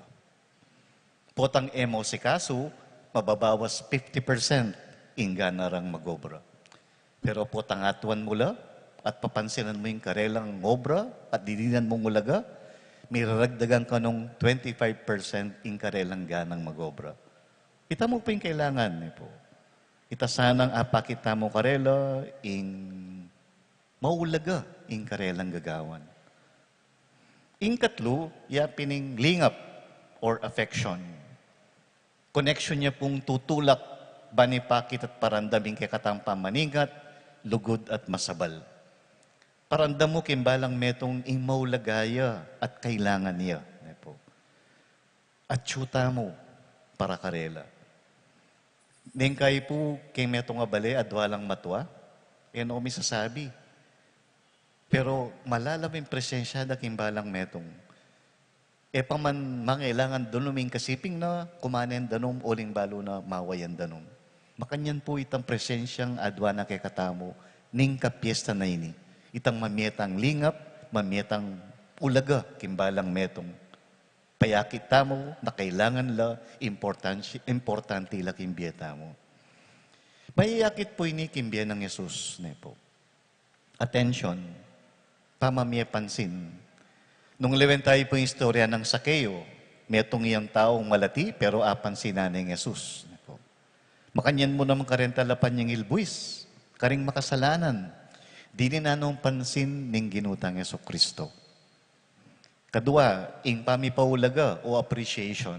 Potang e mu asikasu, mababawas fifty percent ing gana rang mag-obra. Pero potang atuan mu la at papansinan mu ing karelang obra at didinan mung ulaga, miraragdagan kanung twenty-five percent ing karelang ganang mag-obra. Ita mu pu ing kailangan, ne pu. Ita sanang apakit tamu karela ing maulaga ing karelang gagawan. Ing katlu, yapin ing lingap or affection. Connection ya pung tutulak, ban ipakit at paramdam ing kekatang pamaningat, lugud at masabal. Paramdam mu king balang metung ing maulaga ya at kailangan ya, ne pu. Atyu tamu para karela. Neng kayi pu, keng metung a bale, adwa lang matua, e no misasabi. Pero malalam ing presensya da king balang metung. E pa man mangailangan danum ing kasiping na, kumanen danum, uling balu na mawayan danum. Makanyan pu itang presensyang adwa na kekatamu ning kapiesta na ini. Itang mamie tang lingap, mamie tang ulaga king balang metung. Payakit tamu na kailangan la, importansya, importante la king bie tamu. Mayayakit pu ini king bie nang Jesus, ne pu. Attention, pamamie pansin. Nung liwen tayu pu ing istorya nang Sakeo, metung yang taung malati, pero apansinan neng Jesus, ne pu. Makanyan mu naman karing talapan yang ilbuis, karing makasalanan, dininan nung pansin ning Ginu tang Jesucristo. Kadua, ing pamipaulaga o appreciation.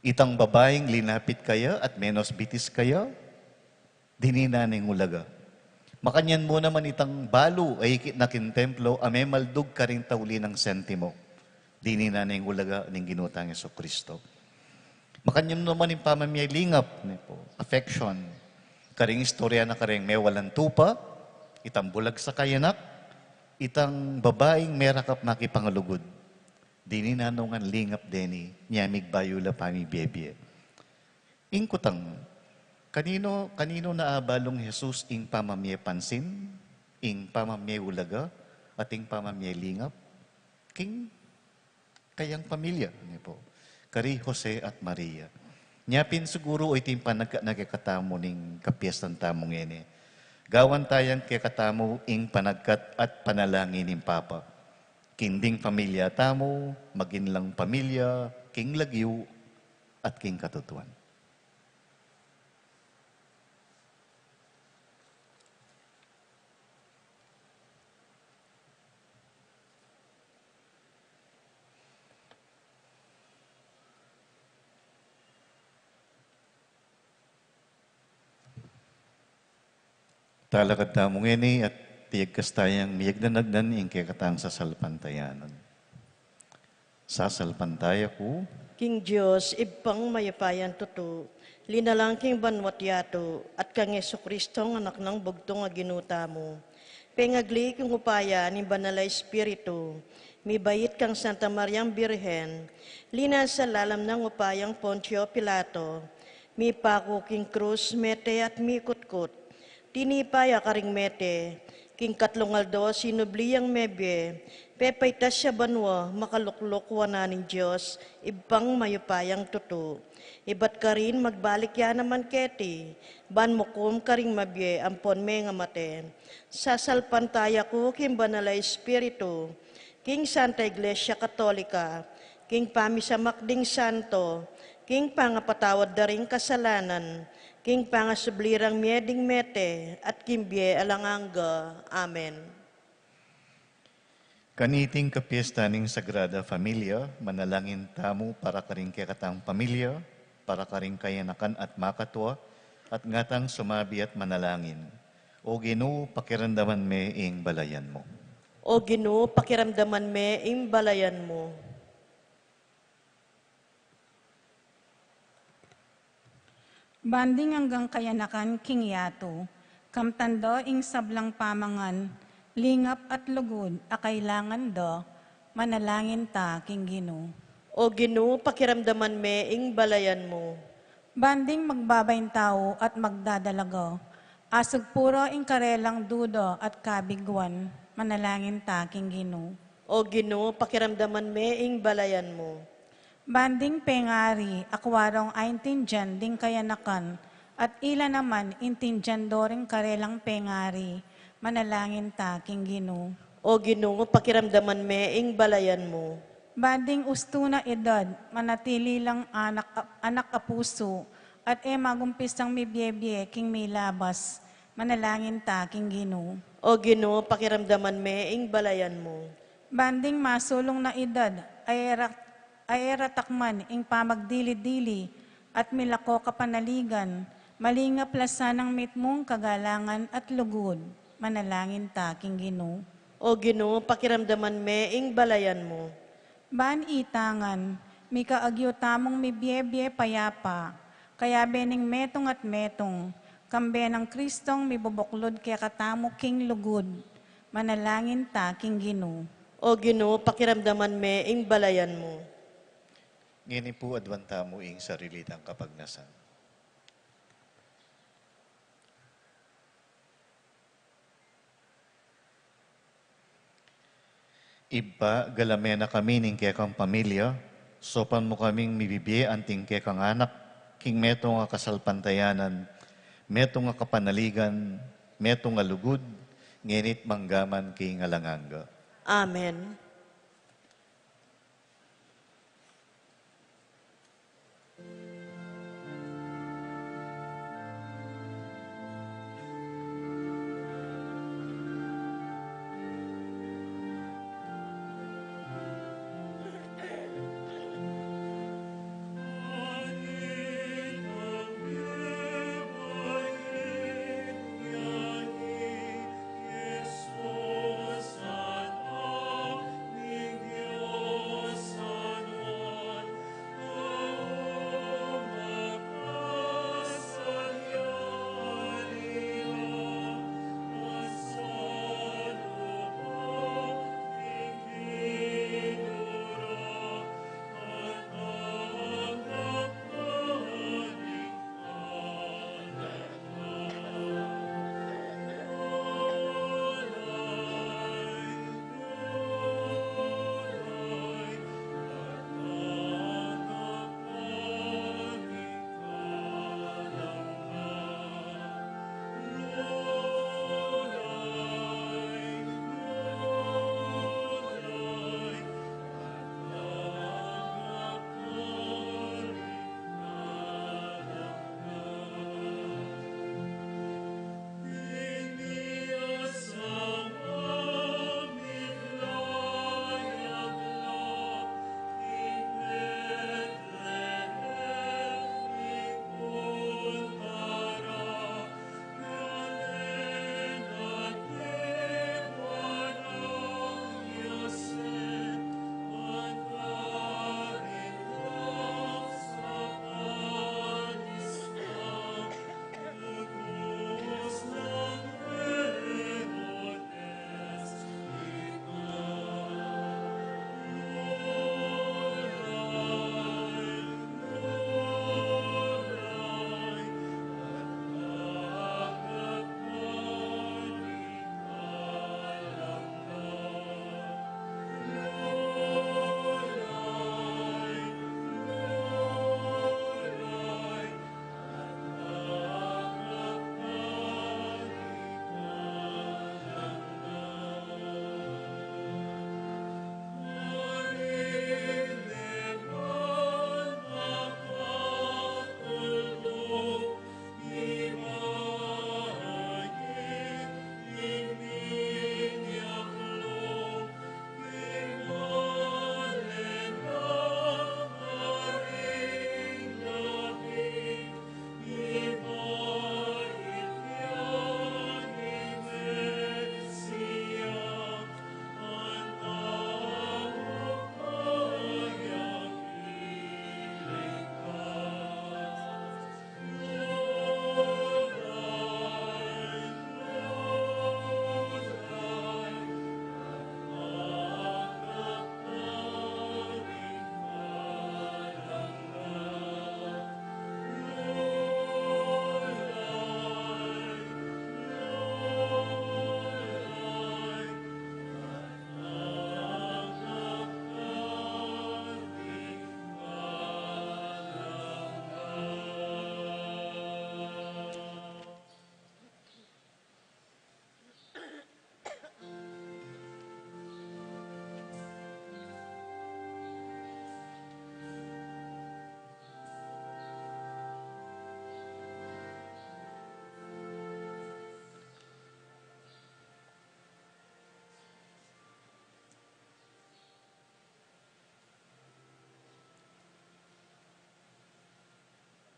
Itang babaing linapit kaya at menos bitis kaya, dininan neng ulaga. Makanyan mu naman itang balu a ikit na king templo a memaldug karing tauli nang sentimo. Dininan neng ulaga ning Ginu tang Jesucristo. Makanyan naman ing pamamie lingap, ne po, affection. Karing istorya na kareng mewalan tupa, itang bulag saka anak, itang babaing merakap makipangalugud. Dini nanung lingap deni, nia migbayu la pamibiebie. Ing kutang, kanino, kanino na abalung Jesus ing pamamie pansin, ing pamamie ulaga, at ing pamamie lingap? King kayang pamilya, ne po. Kari Jose at Maria. Nia pin siguru o iti ing panagkat na kekatamu ning kapiestan tamu ngeni. Gawan taya kekatamu ing panagkat at panalangin ning Papa. King ding pamilya tamu, maging lang pamilya, king lagyu, at king katutuan. Talakad tamu ngeni at tiyagkas tayang miyagnanagnan ing kekatang sasalpantayanan. Sasalpantaya ku king Dios, Ibpang mayupayang tutu, linalang king banua't yatu, at kang Jesucristo, Anak nang bugtung a Ginu tamu. Pengagli king upaya ning Banal a Espiritu, mibait kang Santa Mariang Birhen, linasa lalam nang upayang Poncio Pilato, mipaku king krus, mete at mikutkut. Tinipa ya karing mete, king katlung aldo sinubli yang mebie, pepaitas ya banua, makalukluk wanan ning Dios, Ibpang mayupayang tutu. Ibat karin magbalik ya naman keti, ban mukum karing mabie ampon mengamate. Sasalpantaya ku king Banal a Espiritu, king Santa Iglesia Katolika, king pamisamak ding santo, king pangapatawad da ring kasalanan, king pangasubli rang mie ding mete, at king bie alang angga. Amen. Kaniting kapiesta ning Sagrada Familia, manalangin tamu para karing kekatang pamilya, para karing kayanakan at makatua, at ngatang sumabi at manalangin. O Ginu, pakiramdaman me ing balayan mu. O Ginu, pakiramdaman me ing balayan mu. Ban ding anggang kayanakan king yatu, kamtan da ing sablang pamangan, lingap at lugud a kailangan da, manalangin ta king Ginu. O Ginu, pakiramdaman me ing balayan mu. Ban ding magbabaintau at magdadalaga, asugpu ra ing karelang duda at kabiguan, manalangin ta king Ginu. O Ginu, pakiramdaman me ing balayan mu. Ban ding pengari, akua rong aintindian ding kayanakan, at ila naman intindian do ring karelang pengari, manalangin ta king Ginu. O Ginu, pakiramdaman me ing balayan mu. Ban ding ustu na edad, manatili lang anak, anak a pusu, at e magumpisang mibiebie king milabas, manalangin ta king Ginu. O Ginu, pakiramdaman me ing balayan mu. Ban ding masulung na edad, a e ra, a e ra takman ing pamagdili-dili, at milako kapanaligan, malingap la sanang mitmung kagalangan at lugud, manalangin ta king Ginu. O Ginu, pakiramdaman me ing balayan mu. Ban ita ngan, mikaagyu tamung mibiebie payapa, kayabe ning metung at metung, kambe nang Kristong mibubuklud kekatamu king lugud, manalangin ta king Ginu. O Ginu, pakiramdaman me ing balayan mu. Ngeni pu aduan tamu ing sarili tang kapagnasan. Ibpa, galame na kami ning kekang pamilya, saupan mu kaming mibibie anting kekang anak, king metung a kasalpantayanan, metung a kapanaligan, metung a lugud, ngeni't manggaman king alang angga. Amen.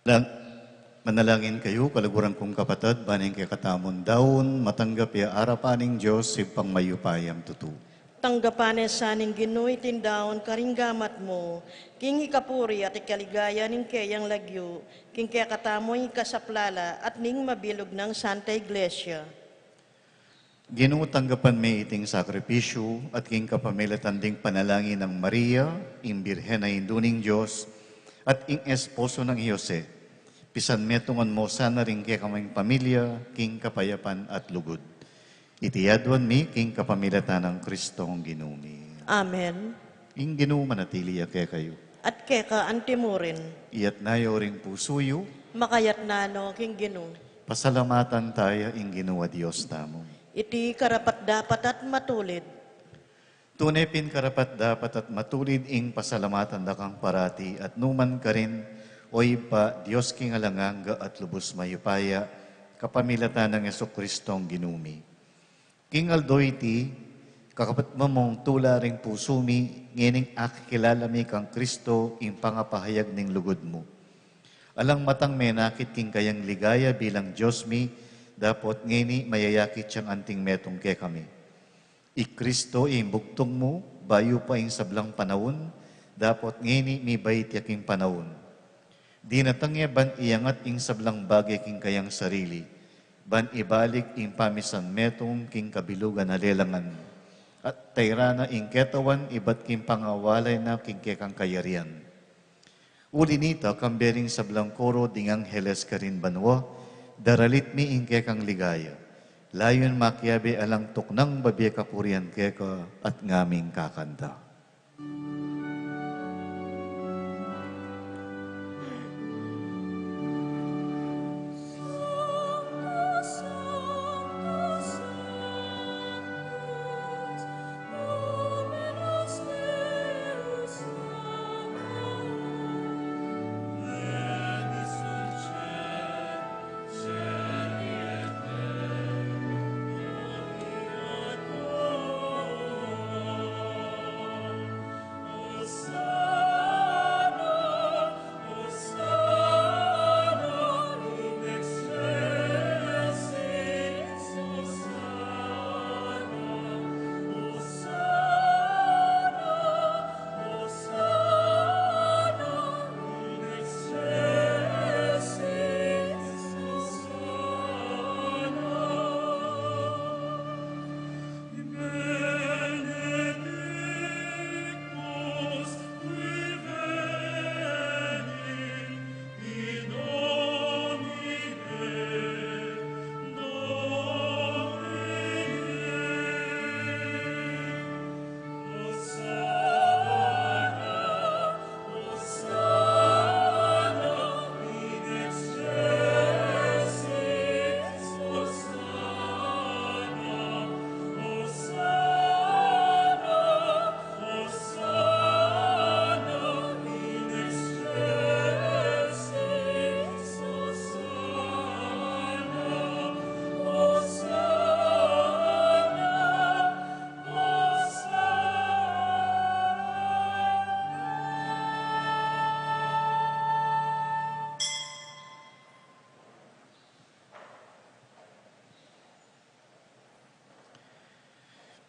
Lang, manalangin kayu, kaluguran kung kapatad, ban ing kekatamung daun matanggap ya arapan ning Dios, Ibpang mayupayang tutu. Tanggapan na sa ning Ginu iting daun karing gamat mu, king ikapuri at ikaligaya ning keyang lagyu, king kekatamung ikasaplala at ning mabilug nang Santa Iglesia. Ginu, tanggapan me iting sakripisyu at king kapamilatan ding panalangin nang Maria, ing Birhen a Indu ning Dios, at ing esposo nang Jose, pisanmetungan mu sana ring kekaming pamilya king kapayapan at lugud. Iti aduan mi king kapamilatan nang Kristong Ginu mi. Amen. Ing Ginu manatili ya kekayu. At keka antimurin. Iyatna yu ring pusu yu. Makayatna no king Ginu. Pasalamatan taya ing Ginu a Dios tamu. Iti karapat-dapat at matulid. Tune pin karapat-dapat at matulid ing pasalamatan da kang parati at numan karin, O Ibpa, Dios king alang angga at lubus mayupaya, kapamilatan nang Jesucristong Ginu mi. King aldo iti, kakapatmamung tula ring pusu mi, ngening akikilala mi kang Kristo ing pangapahayag ning lugud mu. Alang matang menakit king kayang ligaya bilang Dios mi, dapot ngeni mayayakit yang anting metung kekami. I Kristo ing bugtung mu, bayu pa ing sablang panaun, dapot ngeni mibait ya king panaun. Dinatang ya ban iyangat ing sablang bage king kayang sarili, ban ibalik ing pamisan metung king kabilugan a lelangan. At tayra na ing ketawan ibat king pangawalay na king kekang kayarian. Uli nita, kambe ring sablang koro ding angheles karin banua, daralit mi ing kekang ligaya. Layun makiabe alang tuknang babie kapurian keka at ngaming kakanta.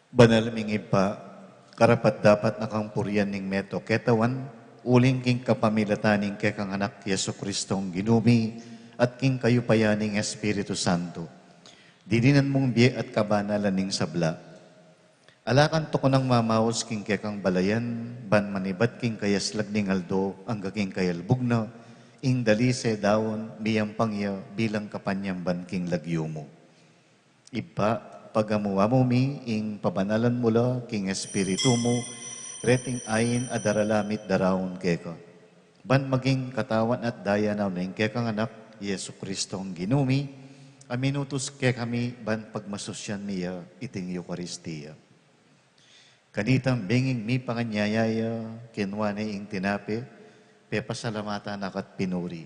Banal ming Ibpa, karapat-dapat na kang purian ning meto ketawan, uling king kapamilatan ning kekang Anak, Jesu Kristong Ginu mi, at king kayupayan ning Espiritu Santo. Dininan mung bie at kabanalan ning sabla. Ala kang tukunang mamaus king kekang balayan, ban manibat king kayaslag ning aldo, angga king kayalbug na, ing dalise daun, miyampang ya, bilang kapanyamban king lagyu mu. Ibpa, pagamu-amu mi ing pabanalan mu la king Espiritu mu, reting ain a daralan mit daraun keka. Ban maging katawan at daya na ning kekang Anak, Jesu Kristong Ginu mi, a minutus kekami ban pagmasusyan mi ya iting Eukaristia. Kanitang benging mipanganyaya ya, kinua ne ing tinape, pepasalamatan na ka't pinuri.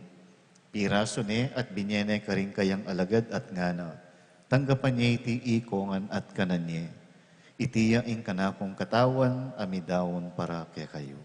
Pirasu ne at binye ne karing kayang alagad at ngana, tanggapan ye iti ikongan at kanan ye. Iti ya ing kanakung katawan a midaun para kekayu.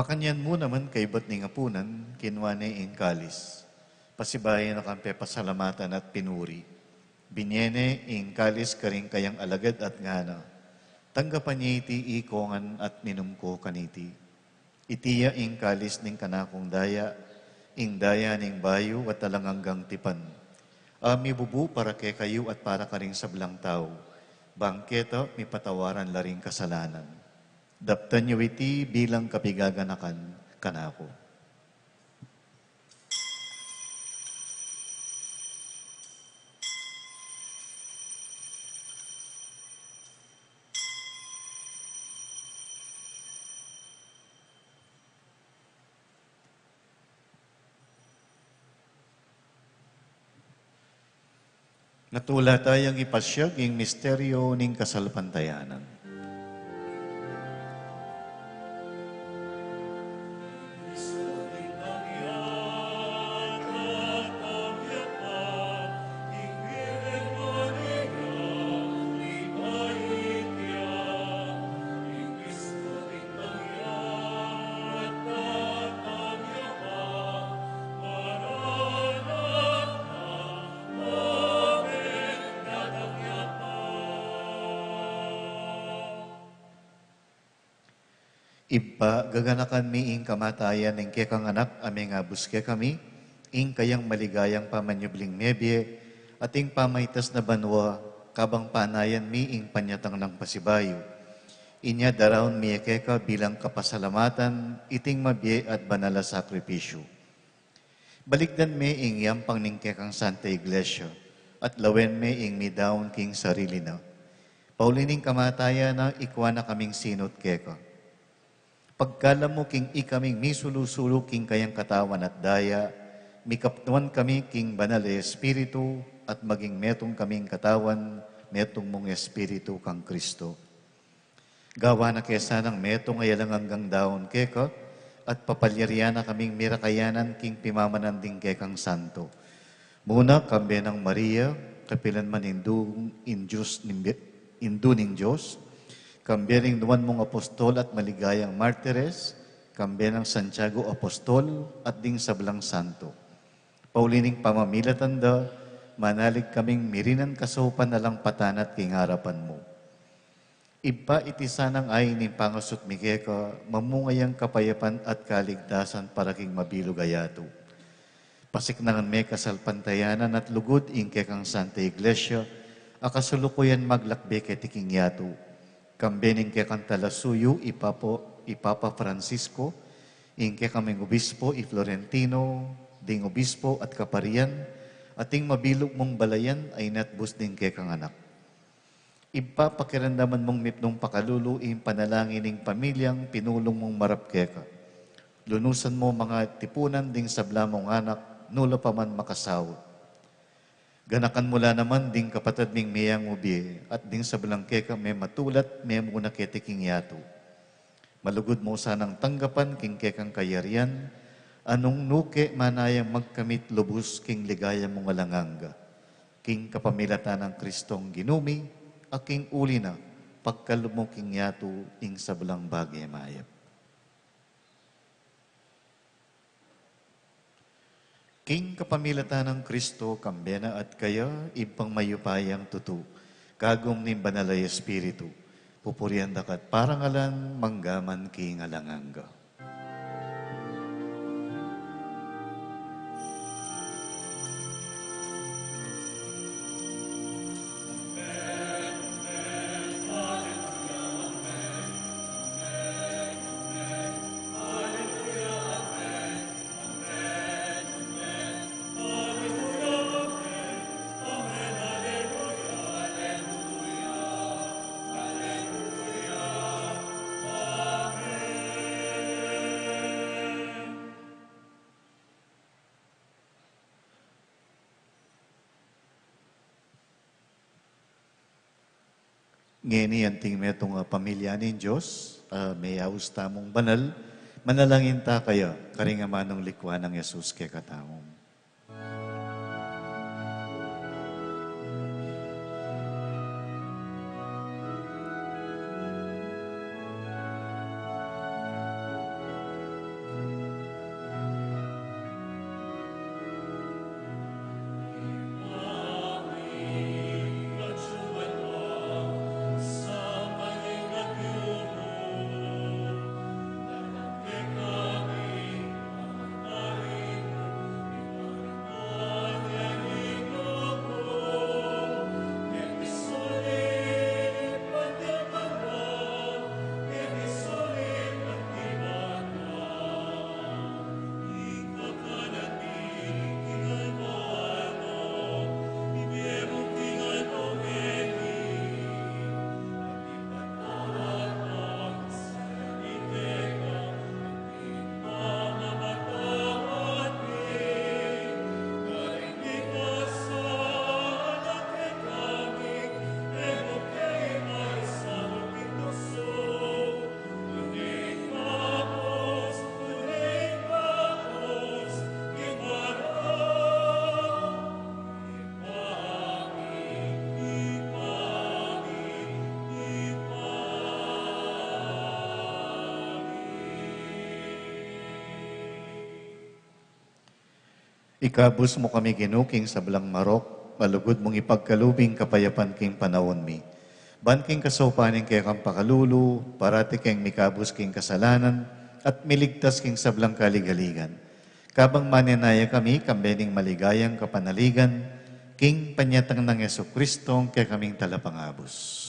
Makanyan mu naman kaybat ning apunan, kinua ne ing kalis. Pasibayu na kang pepasalamatan at pinuri. Binye ne ing kalis karing kayang alagad at ngana, "Tanggapan ye iti ikongan at minum ko kaniti. Iti ya ing kalis ning kanakung daya, ing daya ning bayu at alang anggang tipan. A mibubu para kekayu at para karing sablang tau, bang keta mipatawaran la ring kasalanan. Daptan yu iti bilang kapigaganakan kanaku." Natula tayang ipasyag ing misteryo ning kasalpantayanan. Ibpa, gaganakan mi ing kamatayan ning kekang Anak a mengabus kekami, ing kayang maligayang pamanyubling mebie, at ing pamaitas na banua, kabang panayan mi ing panyatang nang pasibayu. Inya daraun mi ya keka bilang kapasalamatan iting mabie at banal a sakripisyu. Balikdan me ing yampang ning kekang Santa Iglesia, at lawen me ing midaun king sarili na. Pauli ning kamatayan na, ikua na kaming sinut keka. Pagkalam mu king ikaming misulu-sulu king kayang katawan at daya, mikapnuan kami king Banal a Espiritu, at maging metung kaming katawan, metung mung Espiritu kang Kristo. Gawa na ke sanang metung a alang anggang daun keka, at papalyarian na kaming mirakayanan king pimamanan ding kekang santo. Muna, kambe nang Maria, kapilan man Indu, Indus, nimbe-, Indu ning Dios, kambe ring nuan mung apostol at maligayang martires, kambe nang Santiago apostol at ding sablang santo. Pauli ning pamamilatan da, manalig kaming mirinan kasaupan alang patanat king arapan mu. Ibpa, iti sanang ain ning pangasut mi keka, mamunga yang kapayapan at kaligtasan para king mabilug a yatu. Pasiknangan me kasalpantayanan at lugud ing kekang Santa Iglesia, a kasulukuyan maglakbe keti king yatu. Kambe ning kekang talasuyu, i Papa, i Papa Francisco, ing kekaming obispo, i Florentino, ding obispo at kaparian, at ing mabilug mung balayan a inatbus ding kekang Anak. Ibpa, pakiramdaman mung mipnung pakalulu ing panalangin ning pamilyang pinulung mung marap keka. Lunusan mu mung tipunan ding sabla mung anak, nu la pa man makasaut. Ganakan mu la naman ding kapatad ming meyang mabie, at ding sablang keka mematulat, memuna keti king yatu. Malugud mu sanang tanggapan king kekang kayarian, a nung nu ke manayang magkamit lubus king ligaya mung alang angga. King kapamilatan nang Kristong Ginu mi, a king uli na, pagkalub mu king yatu ing sablang bage mayap. King kapamilatan nang Kristo, kambe na at kaya, Ibpang mayupayang tutu, kagum ning Banal a Espiritu, pupurian da ka at parangalan, mangga man king alang angga. Ngeni anting metung a pamilya ning Dios, a, meyaus tamung banal, manalangin ta kaya, karing amanung likwan nang Jesus kekatamu. Ikabus mu kami, Ginu, king sablang marok, malugud mung ipagkalub ing kapayapan king panaun mi. Ban king kasaupan ning kekang pakalulu, parati keng mikabus king kasalanan, at miligtas king sablang kaligaligan. Kabang manenaya kami, kambe ning maligayang kapanaligan, king panyatang nang Jesucristo, kekaming talapangabus.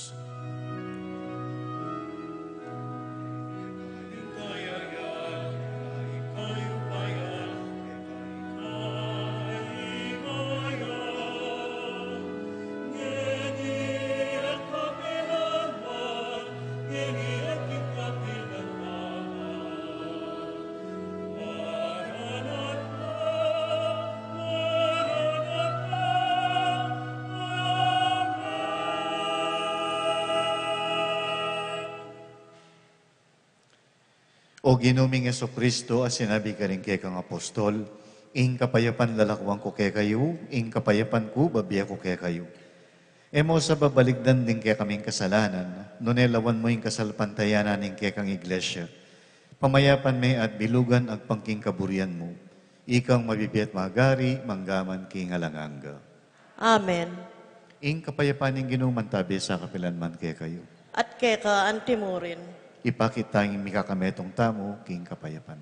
O Ginu ming Jesucristo, a sinabi karing kekang apostol, "Ing kapayapan lalakuan ku kekayu, ing kapayapan ku babie ku kekayu." E mu sa babaligdan ding kekaming kasalanan, nune lawan mu ing kasalpantayanan ning kekang Iglesia. Pamayapan me at bilugan agpang king kaburian mu. Ikang mabibie at magari, mangga man king alang angga. Amen. Ing kapayapan ning Ginu mantabi sa kapilan man kekayu. At keka antimurin. Ipakit tang mikakametung tamu king kapayapan.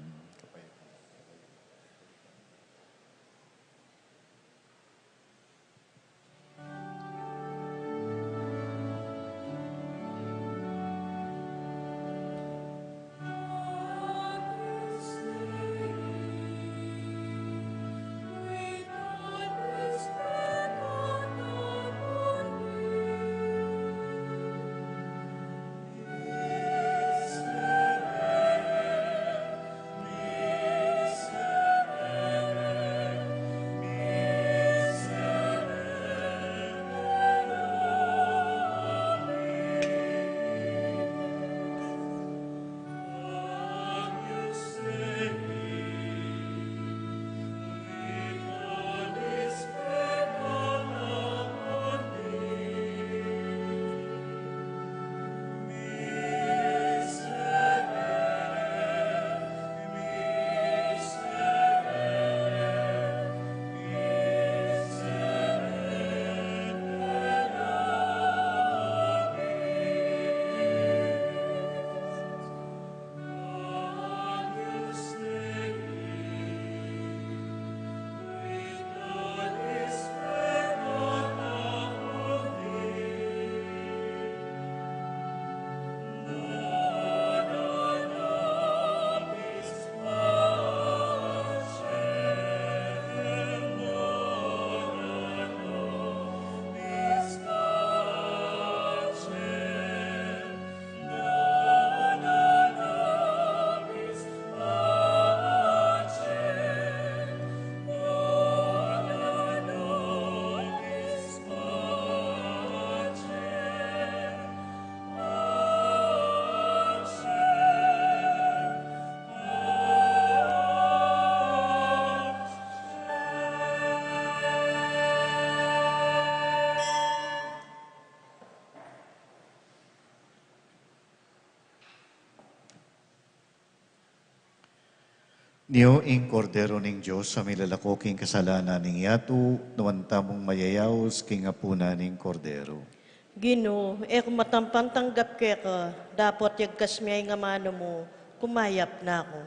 Nyo ing Kordero ning Dios, a milalako king kasalanan ning yatu, nuan tamung mayayaus king apunan ning Kordero. Ginu, e ku matampan tanggap keka, dapot yagkas me ing amanu mu, kumayap na ku.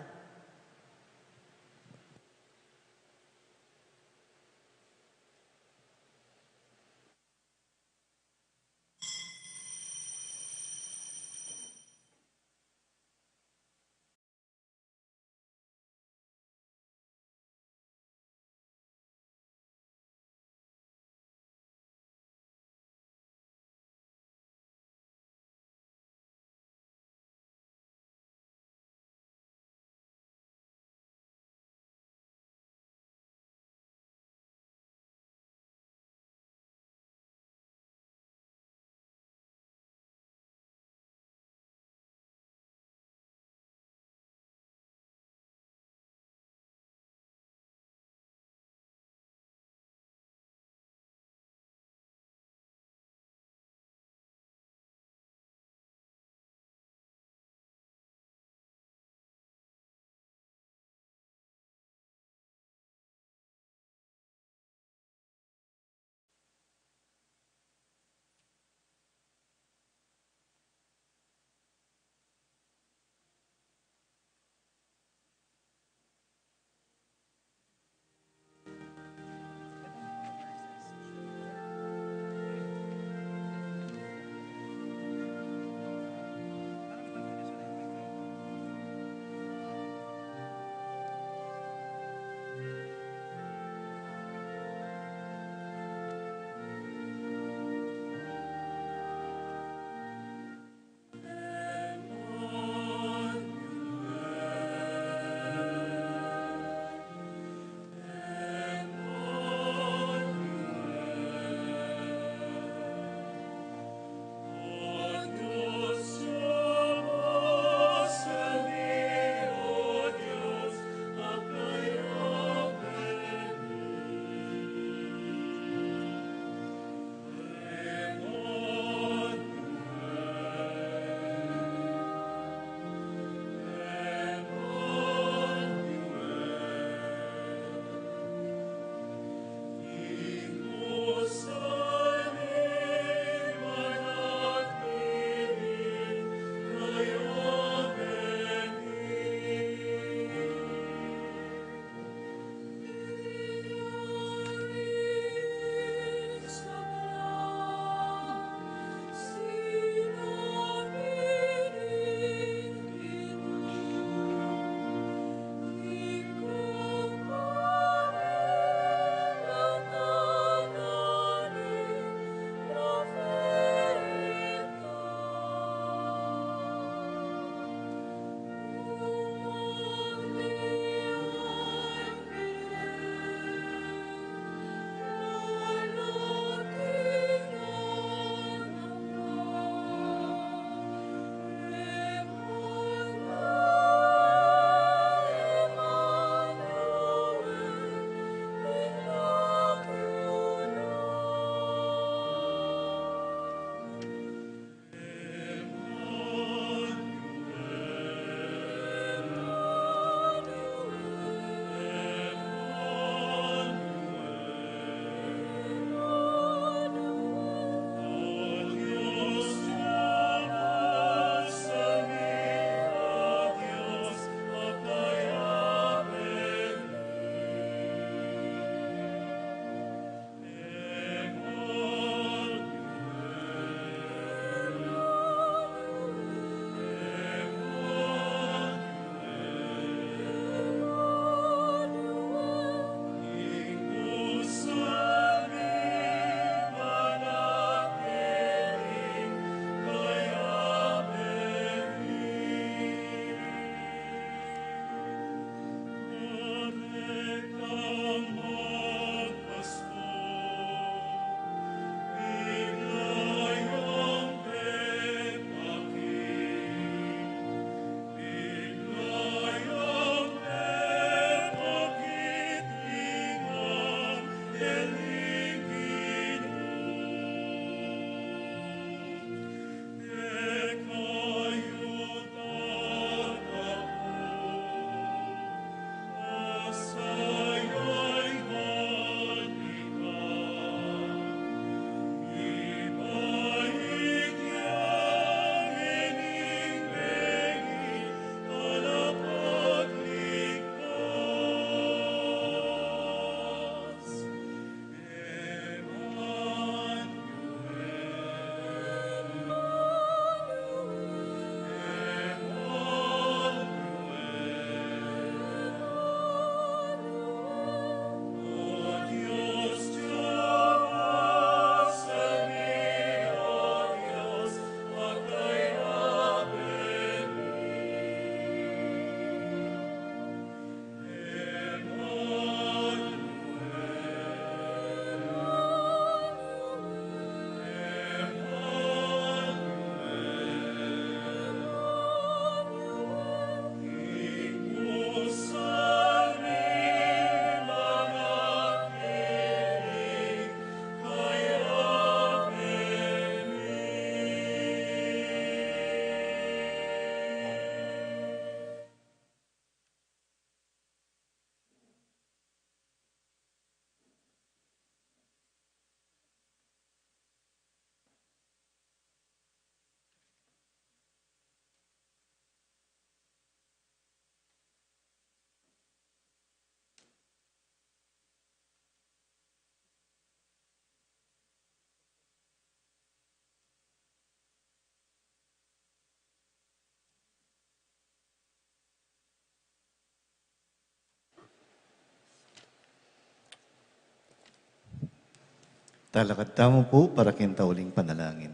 Talakad tamu pu para king tauling panalangin.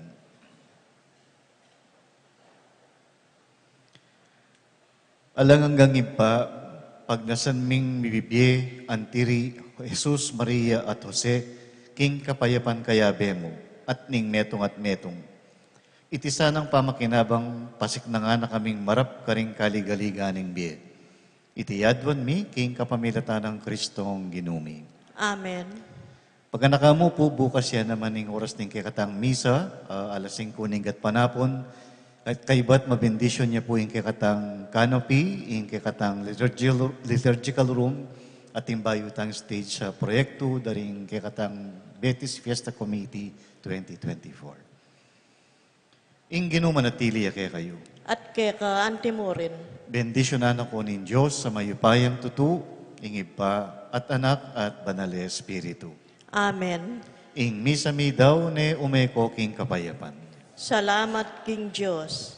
Alang anggang Ibpa, pagnasan ming mibibie anti ri Jesus, Maria at Jose king kapayapan kayabe mu, at ning metung at metung, iti sanang pamakinabang pasiknangan na kaming marap karing kaligaligan ning bie. Iti yaduan mi king kapamilatan nang Kristong Ginu mi. Amen. Paganakan mu pu, bukas ya naman ing oras ning kekatang misa, ah, alas singko ning gatpanapun. At kaybat mabendisyon ya pu ing kekatang canopy, ing kekatang liturgical, liturgical room, at ing bayu tang stage sa proyektu da ring kekatang Betis Fiesta Committee twenty twenty-four. Ing Ginu manatili ya kekayu. At keka antimurin. Bendisyunan na ko ning Dios a mayupayang tutu, ing Ibpa, at Anak, at Banal a Espiritu. Amen. Ing misa mi daun ne, ume ko king kapayapan. Salamat king Dios.